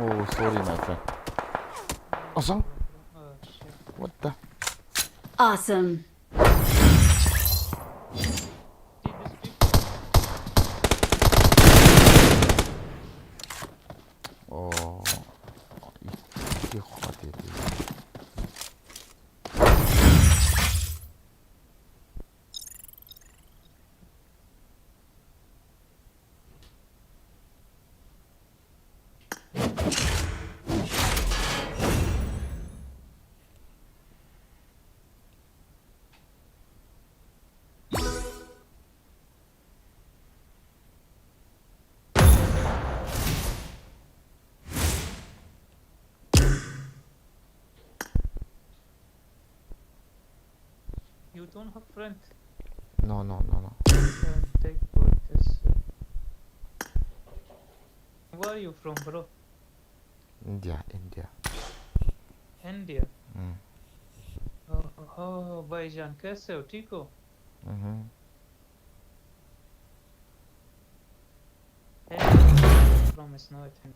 Oh, sorry, my friend. Awesome. Oh, shit. What the? Awesome. Oh. You don't have friend? No, no, no, no. Friend, take for this, uh, where are you from, bro? India, India. India? Mm. Oh, oh, oh, भाईजान, कैसे हो? ठीक हो? Mm-hmm. Hey, promise, no, I think.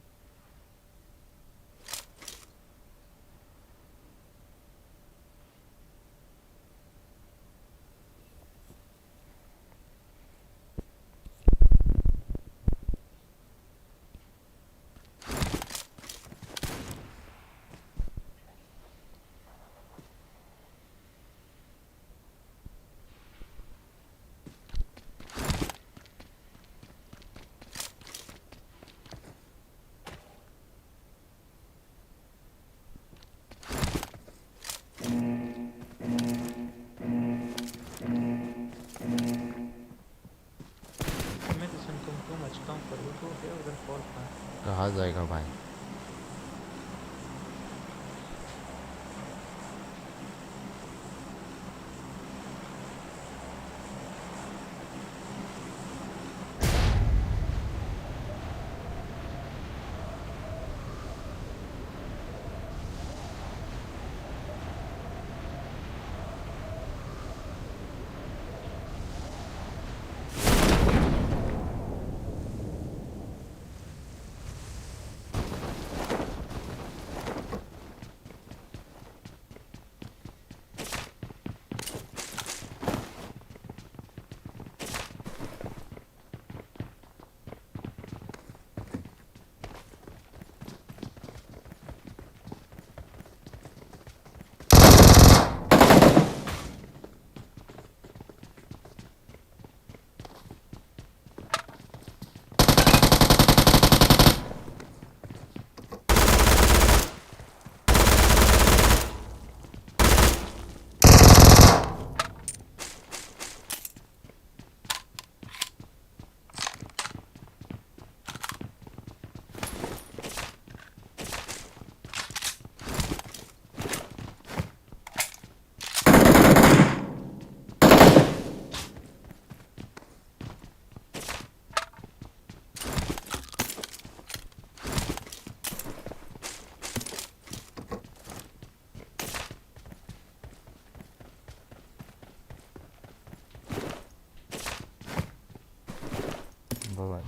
Imagine तुम too much comfortable हो गए उधर कॉल पर। कहाँ जाएगा भाई?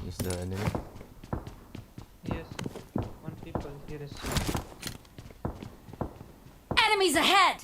Is there enemy? Yes. One people here is. Enemies ahead!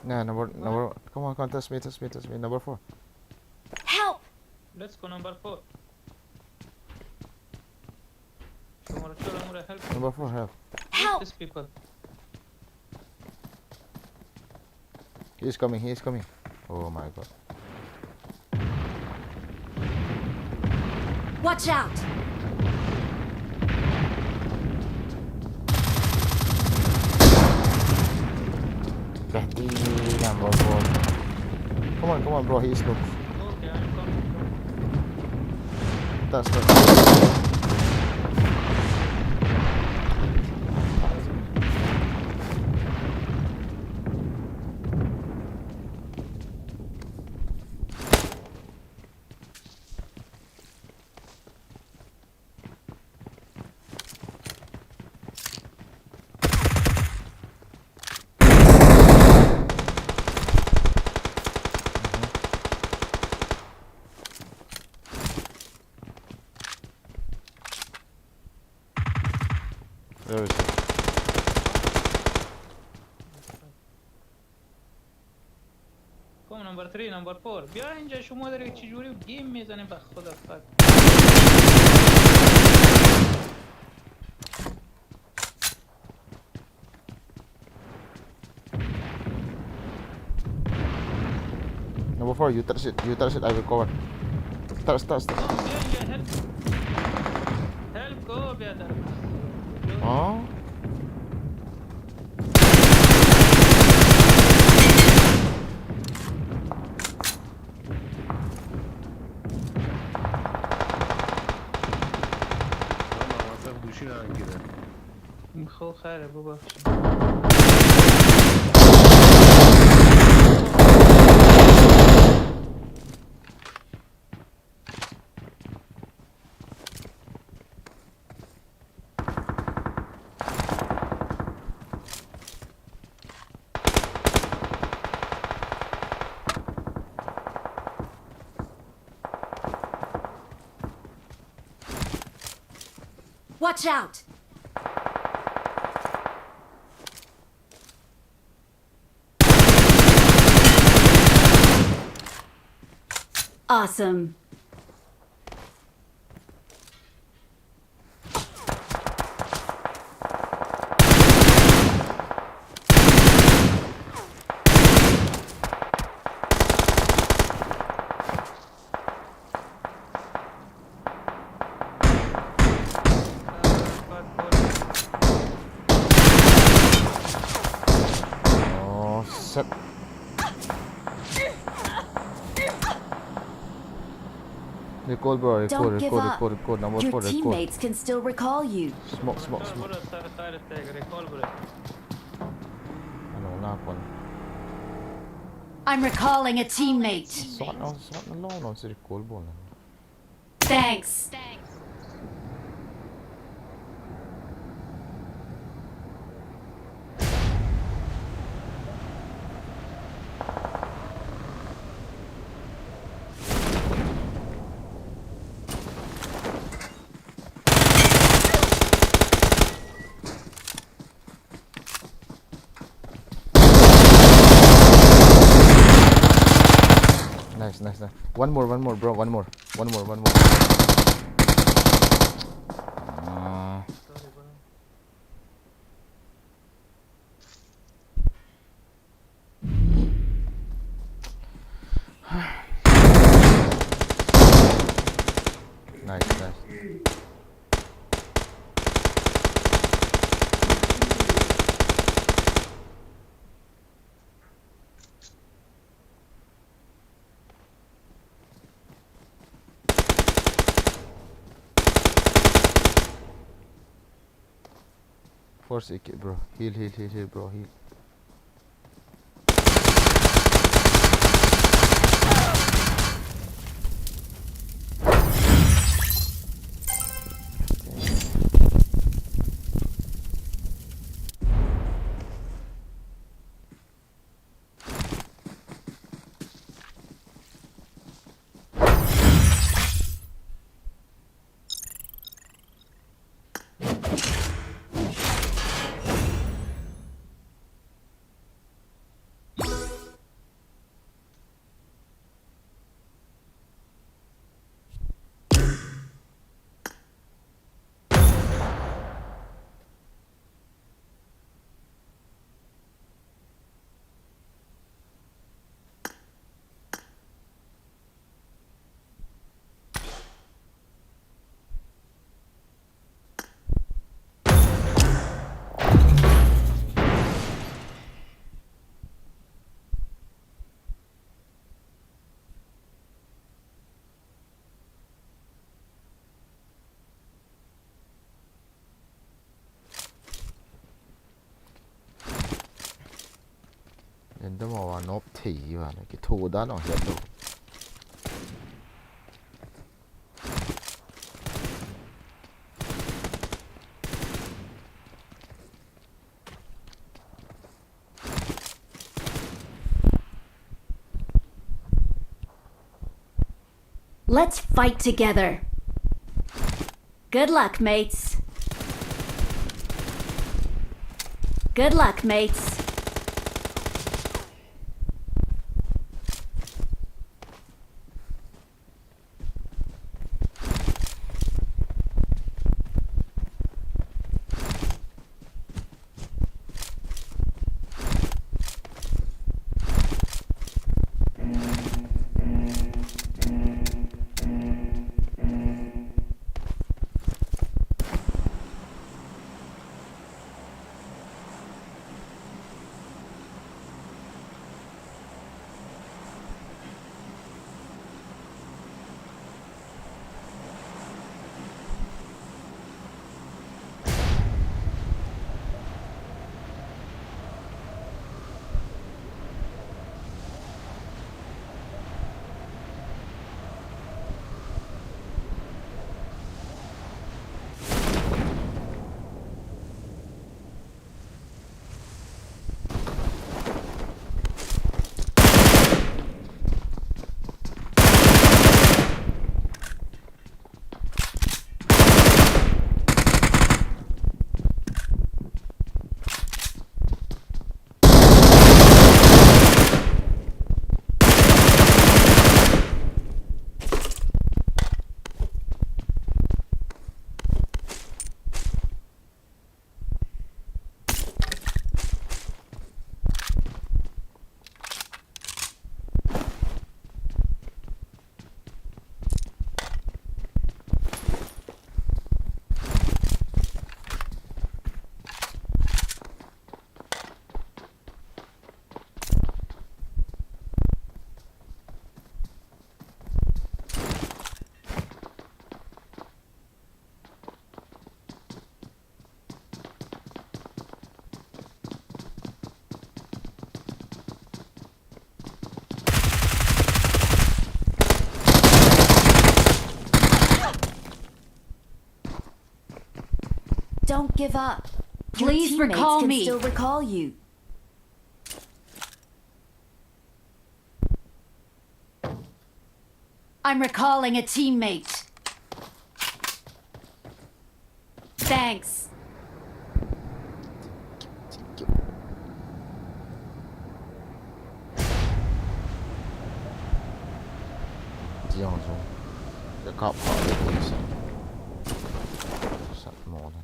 Nah, number, number, come on, come on, touch me, touch me, touch me, number four. Help! Let's go, number four. Shomura, Shomura, help. Number four, help. Help! These people. He is coming, he is coming. Oh my god. Watch out! Kahti number four. Come on, come on, bro, he is low. Okay, I'm coming, coming. That's good. Where is it? Come, number three, number four. بیا اینجا شما داری چی جوری گیم میزنه به خدا فک. Number For you touch it, you touch it, I will cover. Touch, touch, touch. Oh, yeah, yeah, help. Help, go, brother. Huh? خو خاره ببخش. Watch out! Awesome. Oh, shit. Recall, bro, recall, Don't give recall, up. Recall, recall, number Your four, recall. Teammates can still recall you. Smoke, smoke, smoke. Bura, sar, sar, tag, recall, bura. Ano na kon. I'm recalling a teammate. Shot na, shot na long, no, si recall bol na. Thanks. Nice, nice, nice. One more, one more, bro. One more, one more, one more. Ah. Nice, nice. Force it, bro. Heal, heal, heal, heal, bro. Heal. Enda ma wa nop thei hi wa na ki tho da no hiat lo. Let's fight together. Good luck, mates. Good luck, mates. Don't give up. Your Please teammates recall can me. Still recall you. I'm recalling a teammate. Thanks. Tiang chu. Ka kap kha le ti sa. Sat mo le.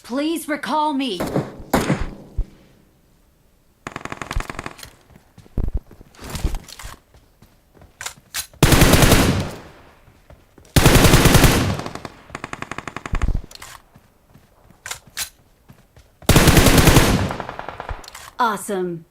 Please recall me. Awesome.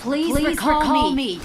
Please recall me.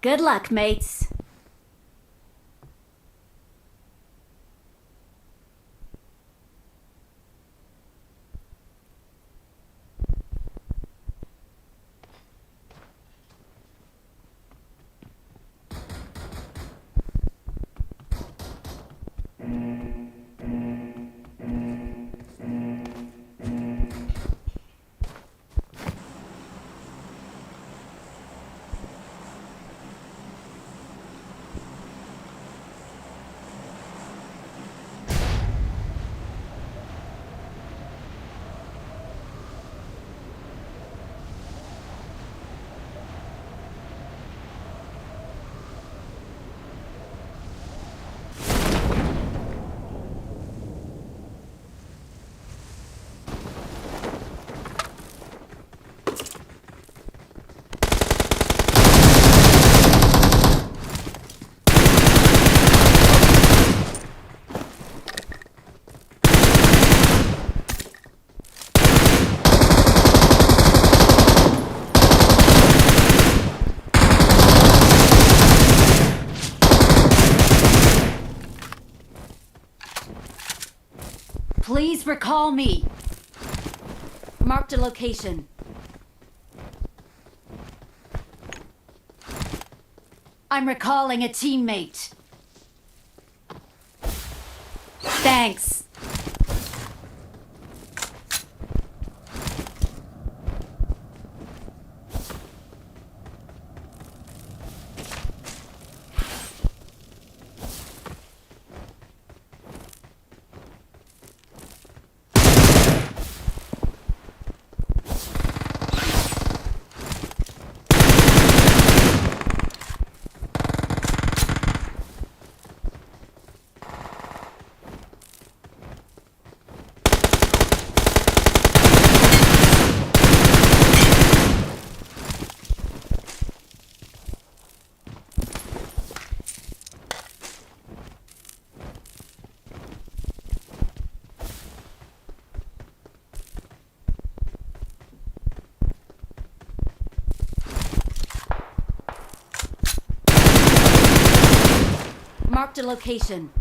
Good luck, mates. Recall me. Marked a location. I'm recalling a teammate. Thanks. Marked a location.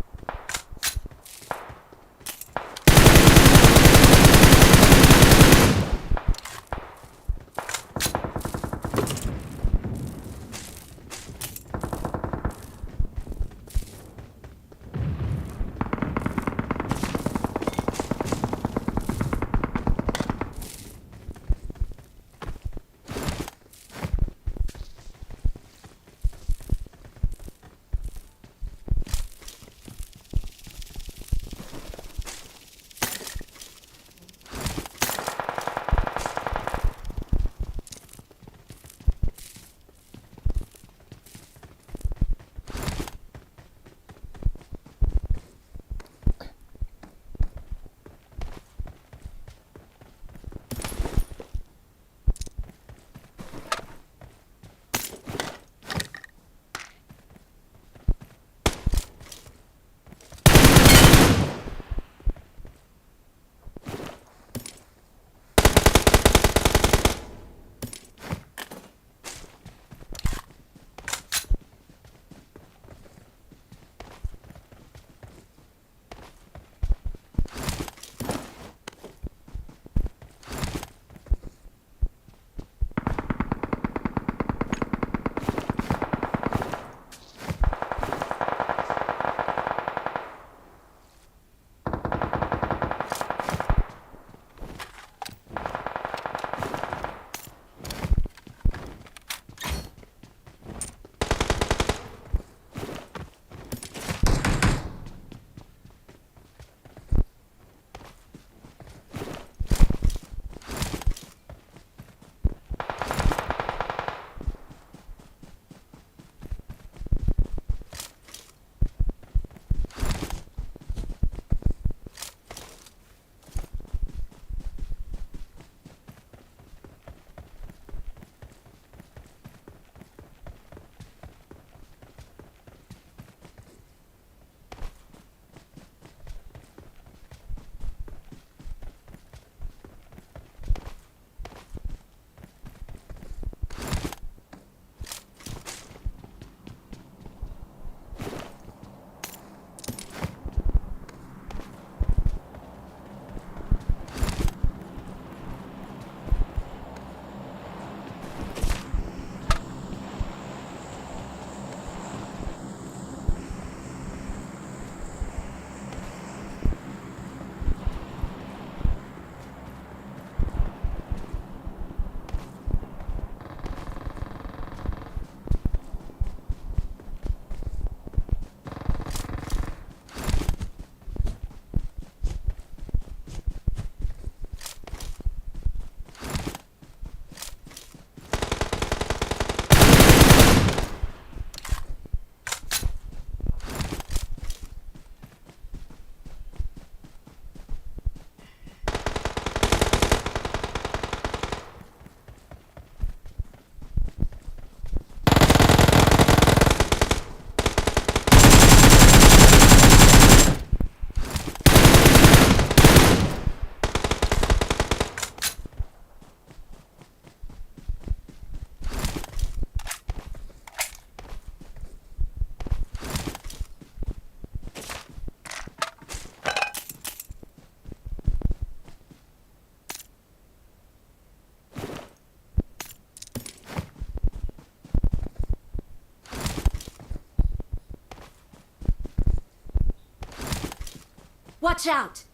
Watch out!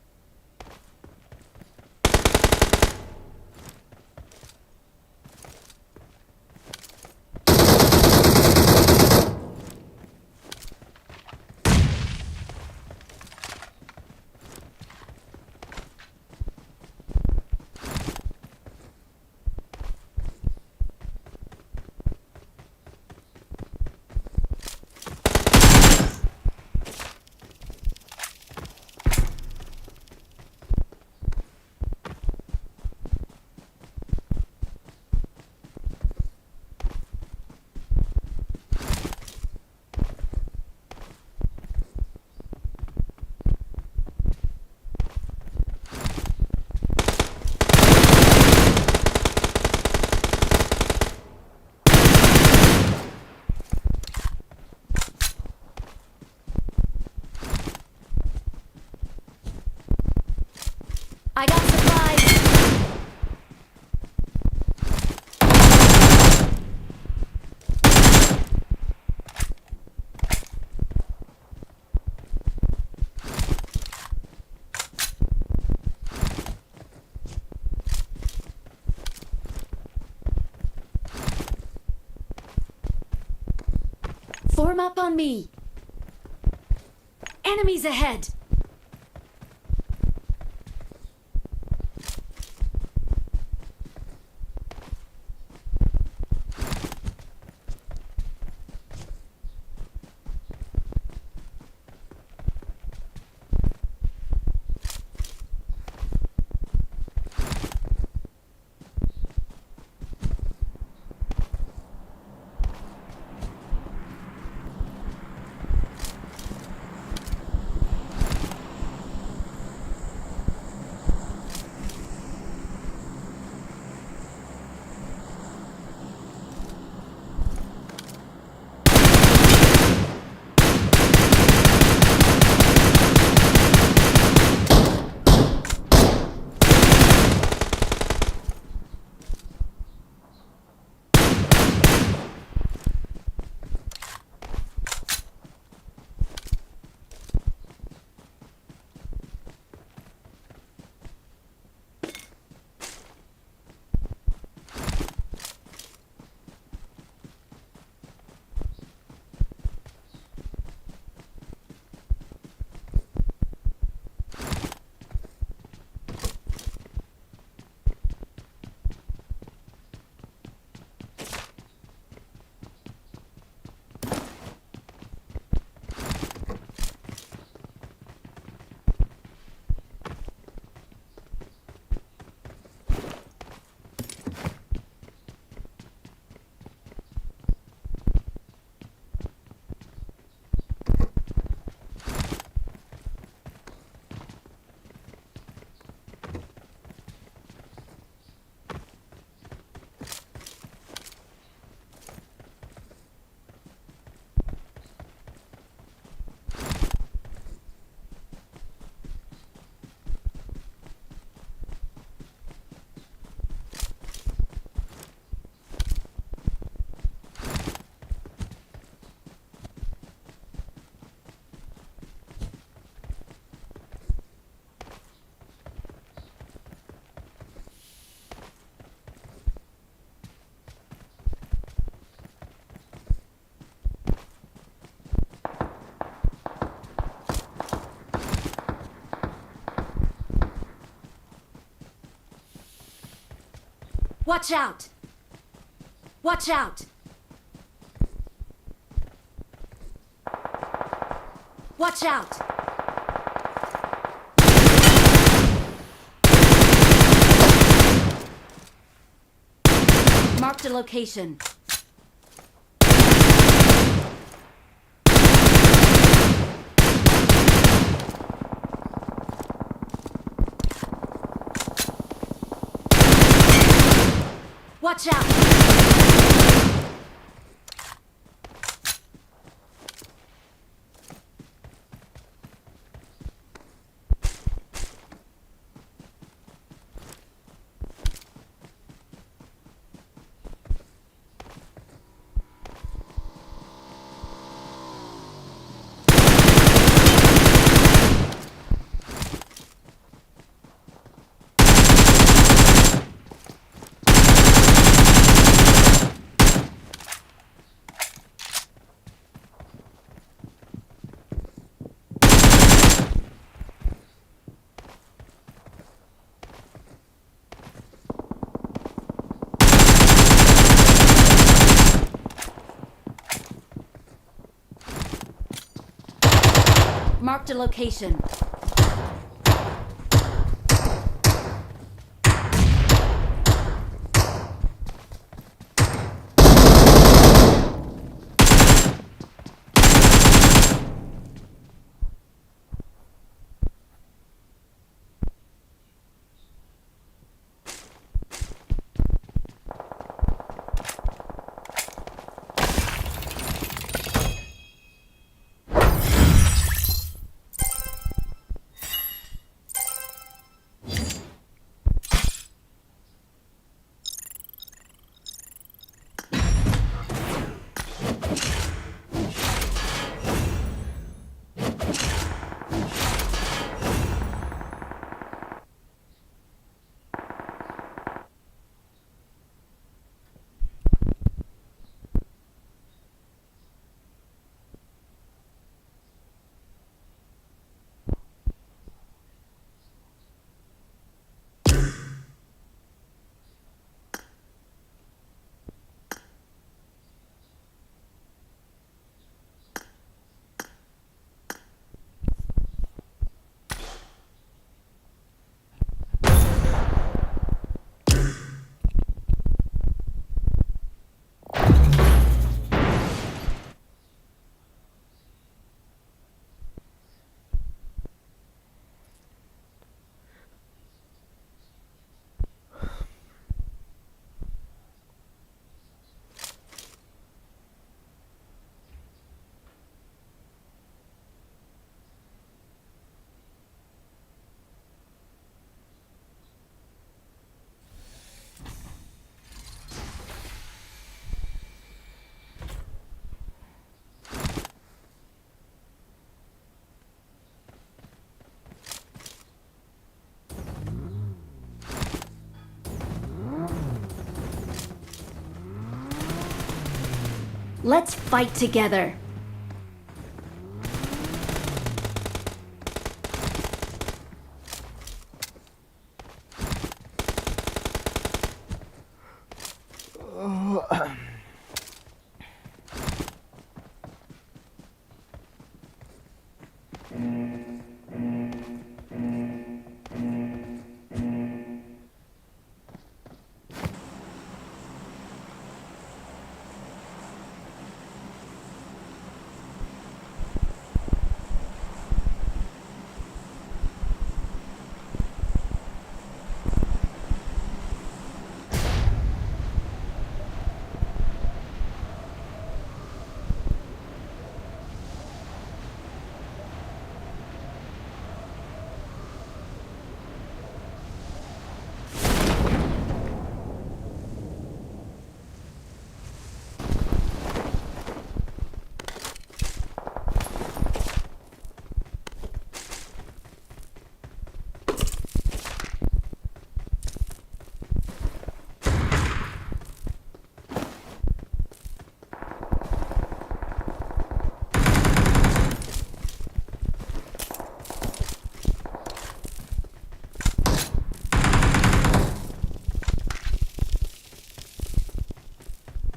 I got supplies. Form up on me. Enemies ahead. Watch out! Watch out! Watch out! Marked a location. Watch out! Marked a location. Let's fight together.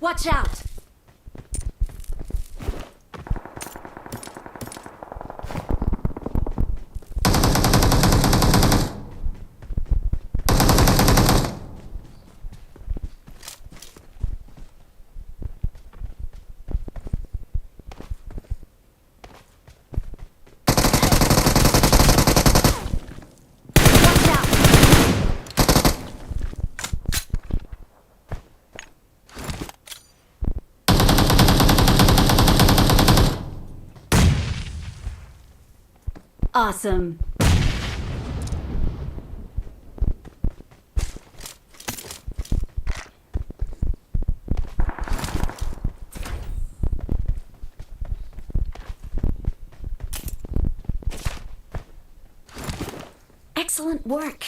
Watch out! Watch out! Awesome. Excellent work.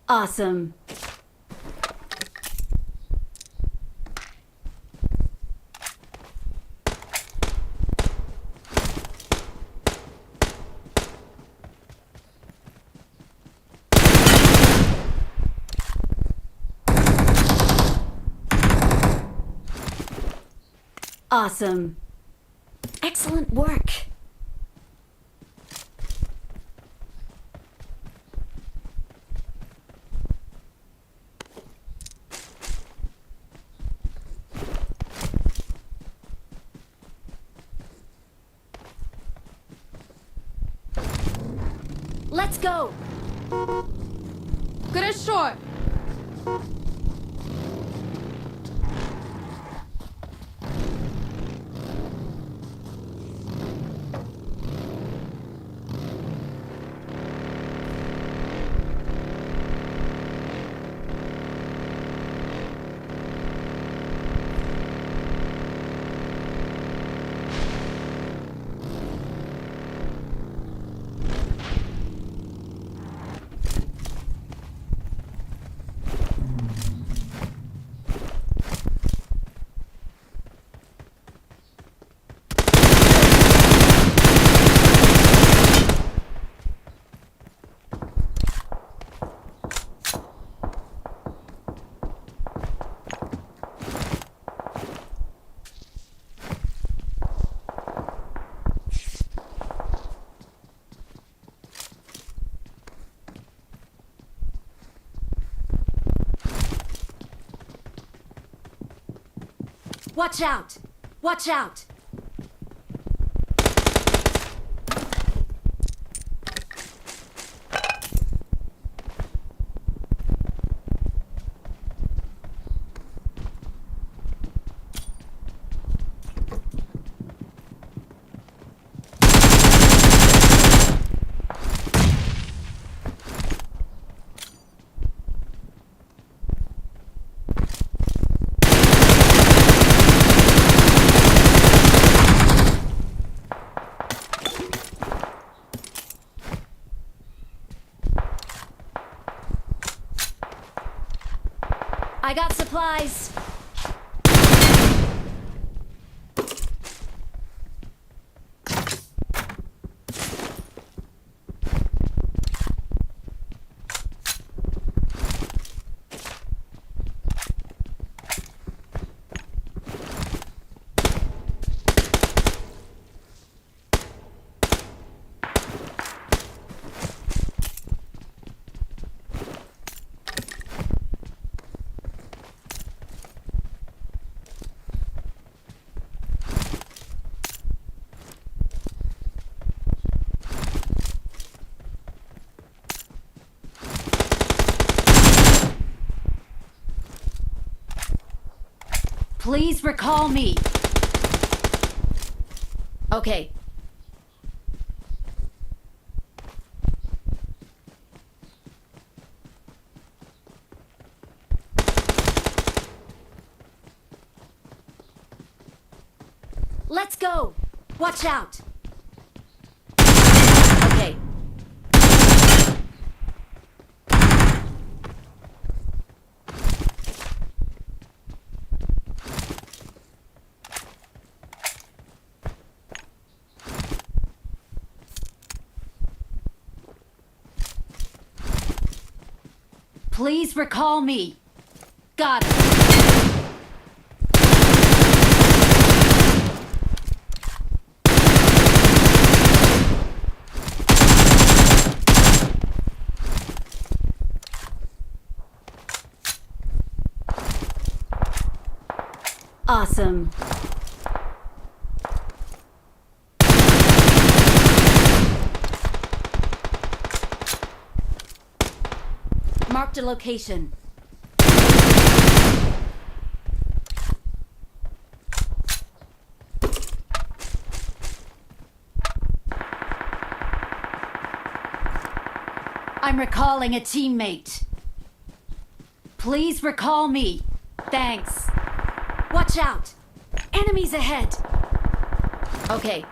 Awesome. Awesome. Excellent work. Let's go! Хорошо! Watch out! Watch out! I got supplies. Please recall me. Okay. Let's go! Watch out! Okay. Please recall me. Got it. Awesome. Marked a location. I'm recalling a teammate. Please recall me. Thanks. Watch out! Enemies ahead! Okay.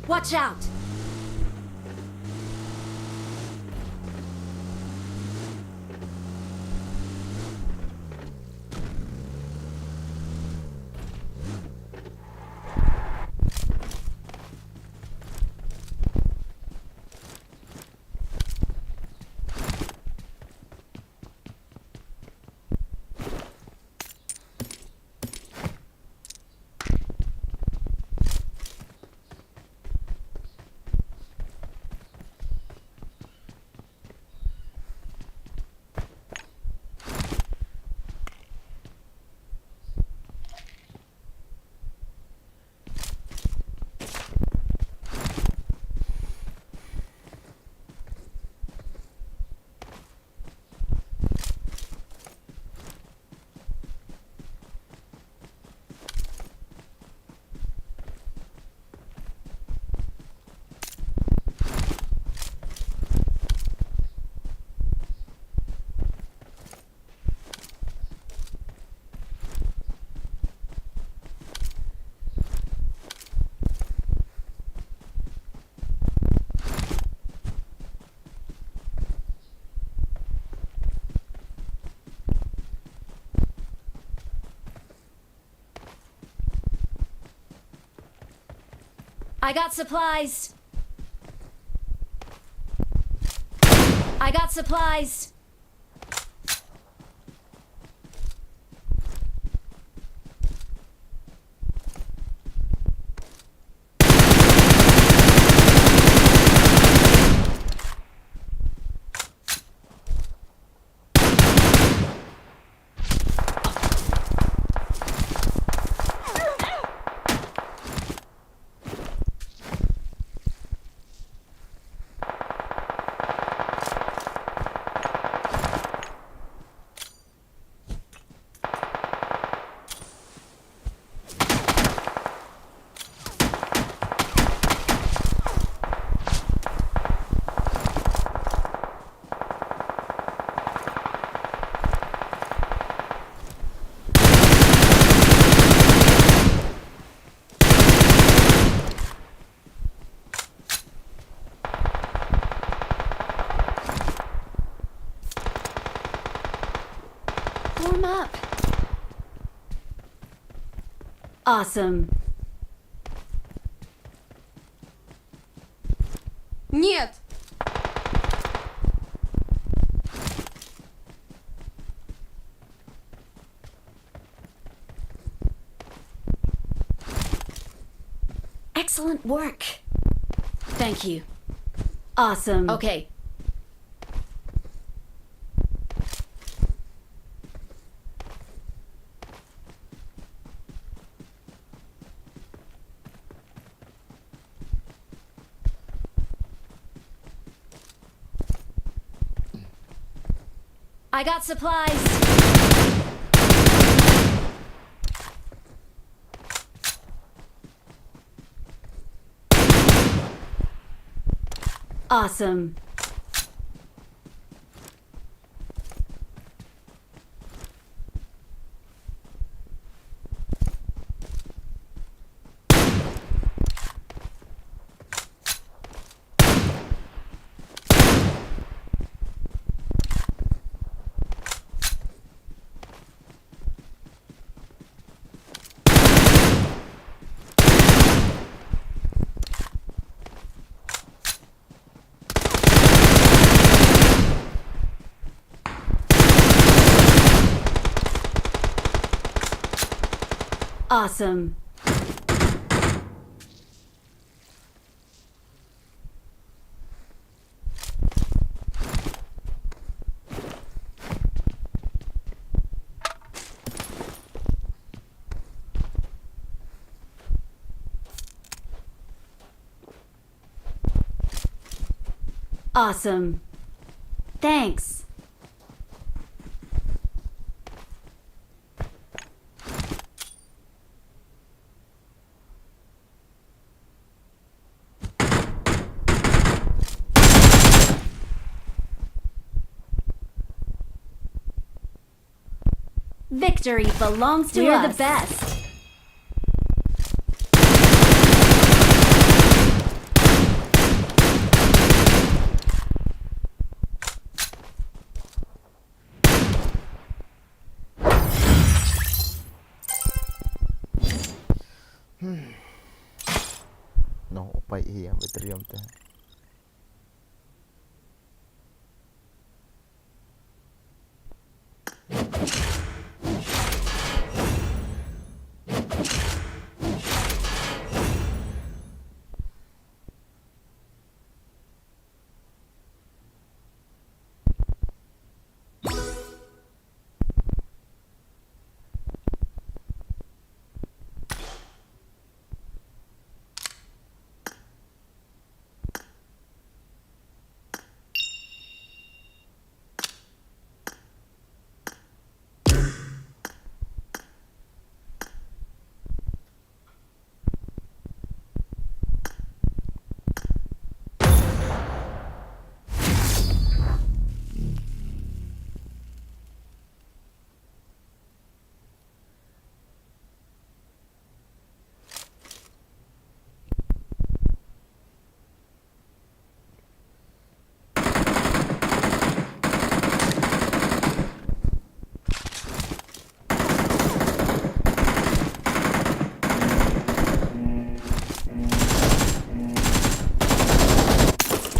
Watch out! I got supplies. I got supplies. Warm up. Awesome. Нет. Excellent work. Thank you. Awesome. Okay. I got supplies. Awesome. Awesome. Awesome. Thanks. Victory belongs to us. We're the best. No, upai hi, ang battery am te.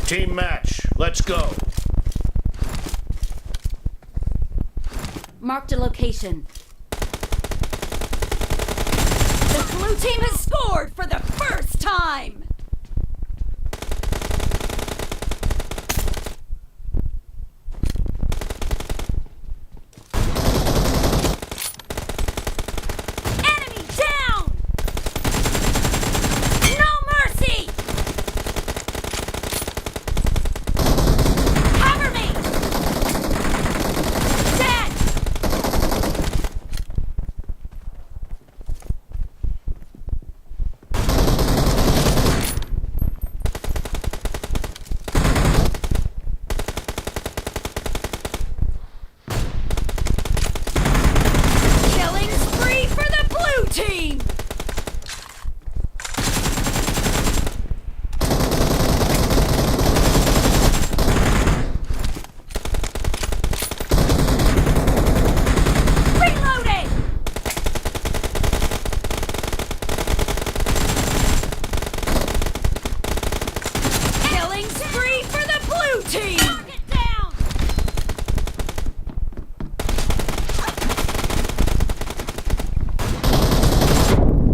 Team match, let's go. Marked a location. The blue team has scored for the first time! Enemy down! No mercy! Cover me! Dead! Killing spree for the blue team! Reloading! Killing spree for the blue team! Target down!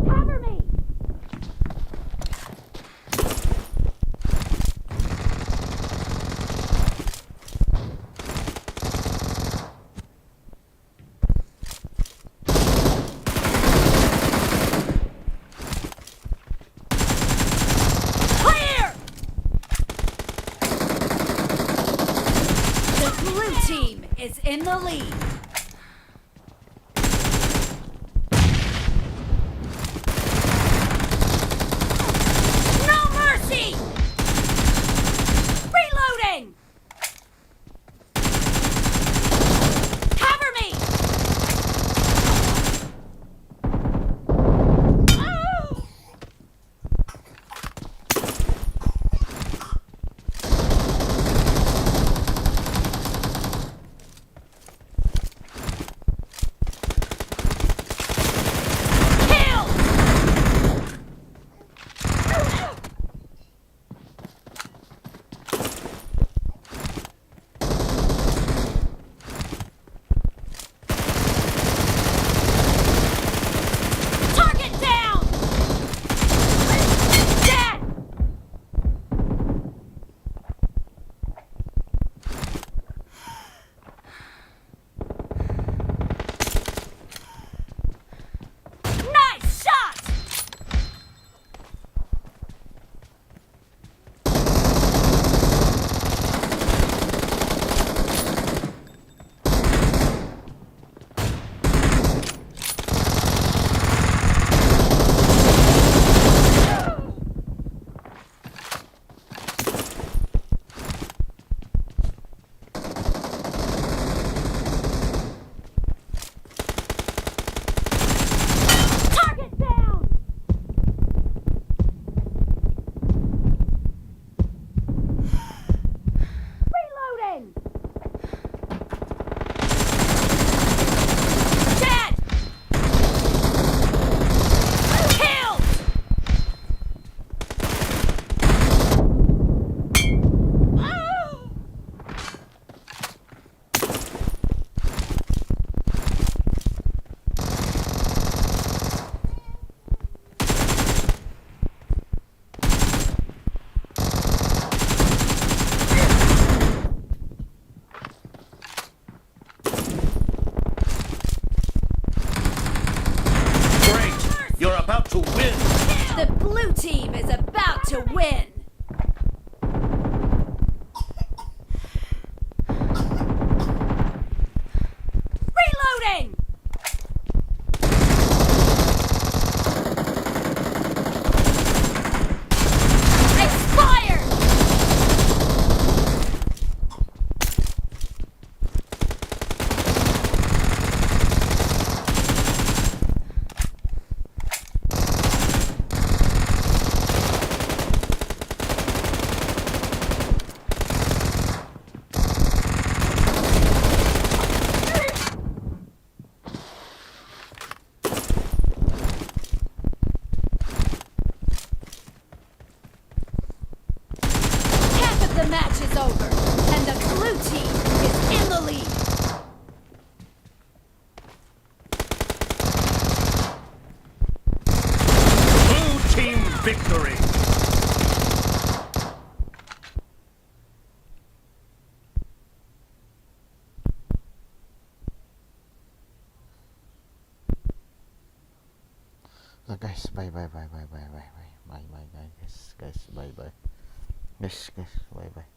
Cover me! Clear! The blue team is in the lead. No mercy! Reloading! Cover me! Blue team is about to win. Reloading! Expired! Half of the match is over, and the blue team is in the lead. Blue team victory. So guys, bye bye bye bye bye bye bye bye bye guys guys bye bye guys guys bye bye.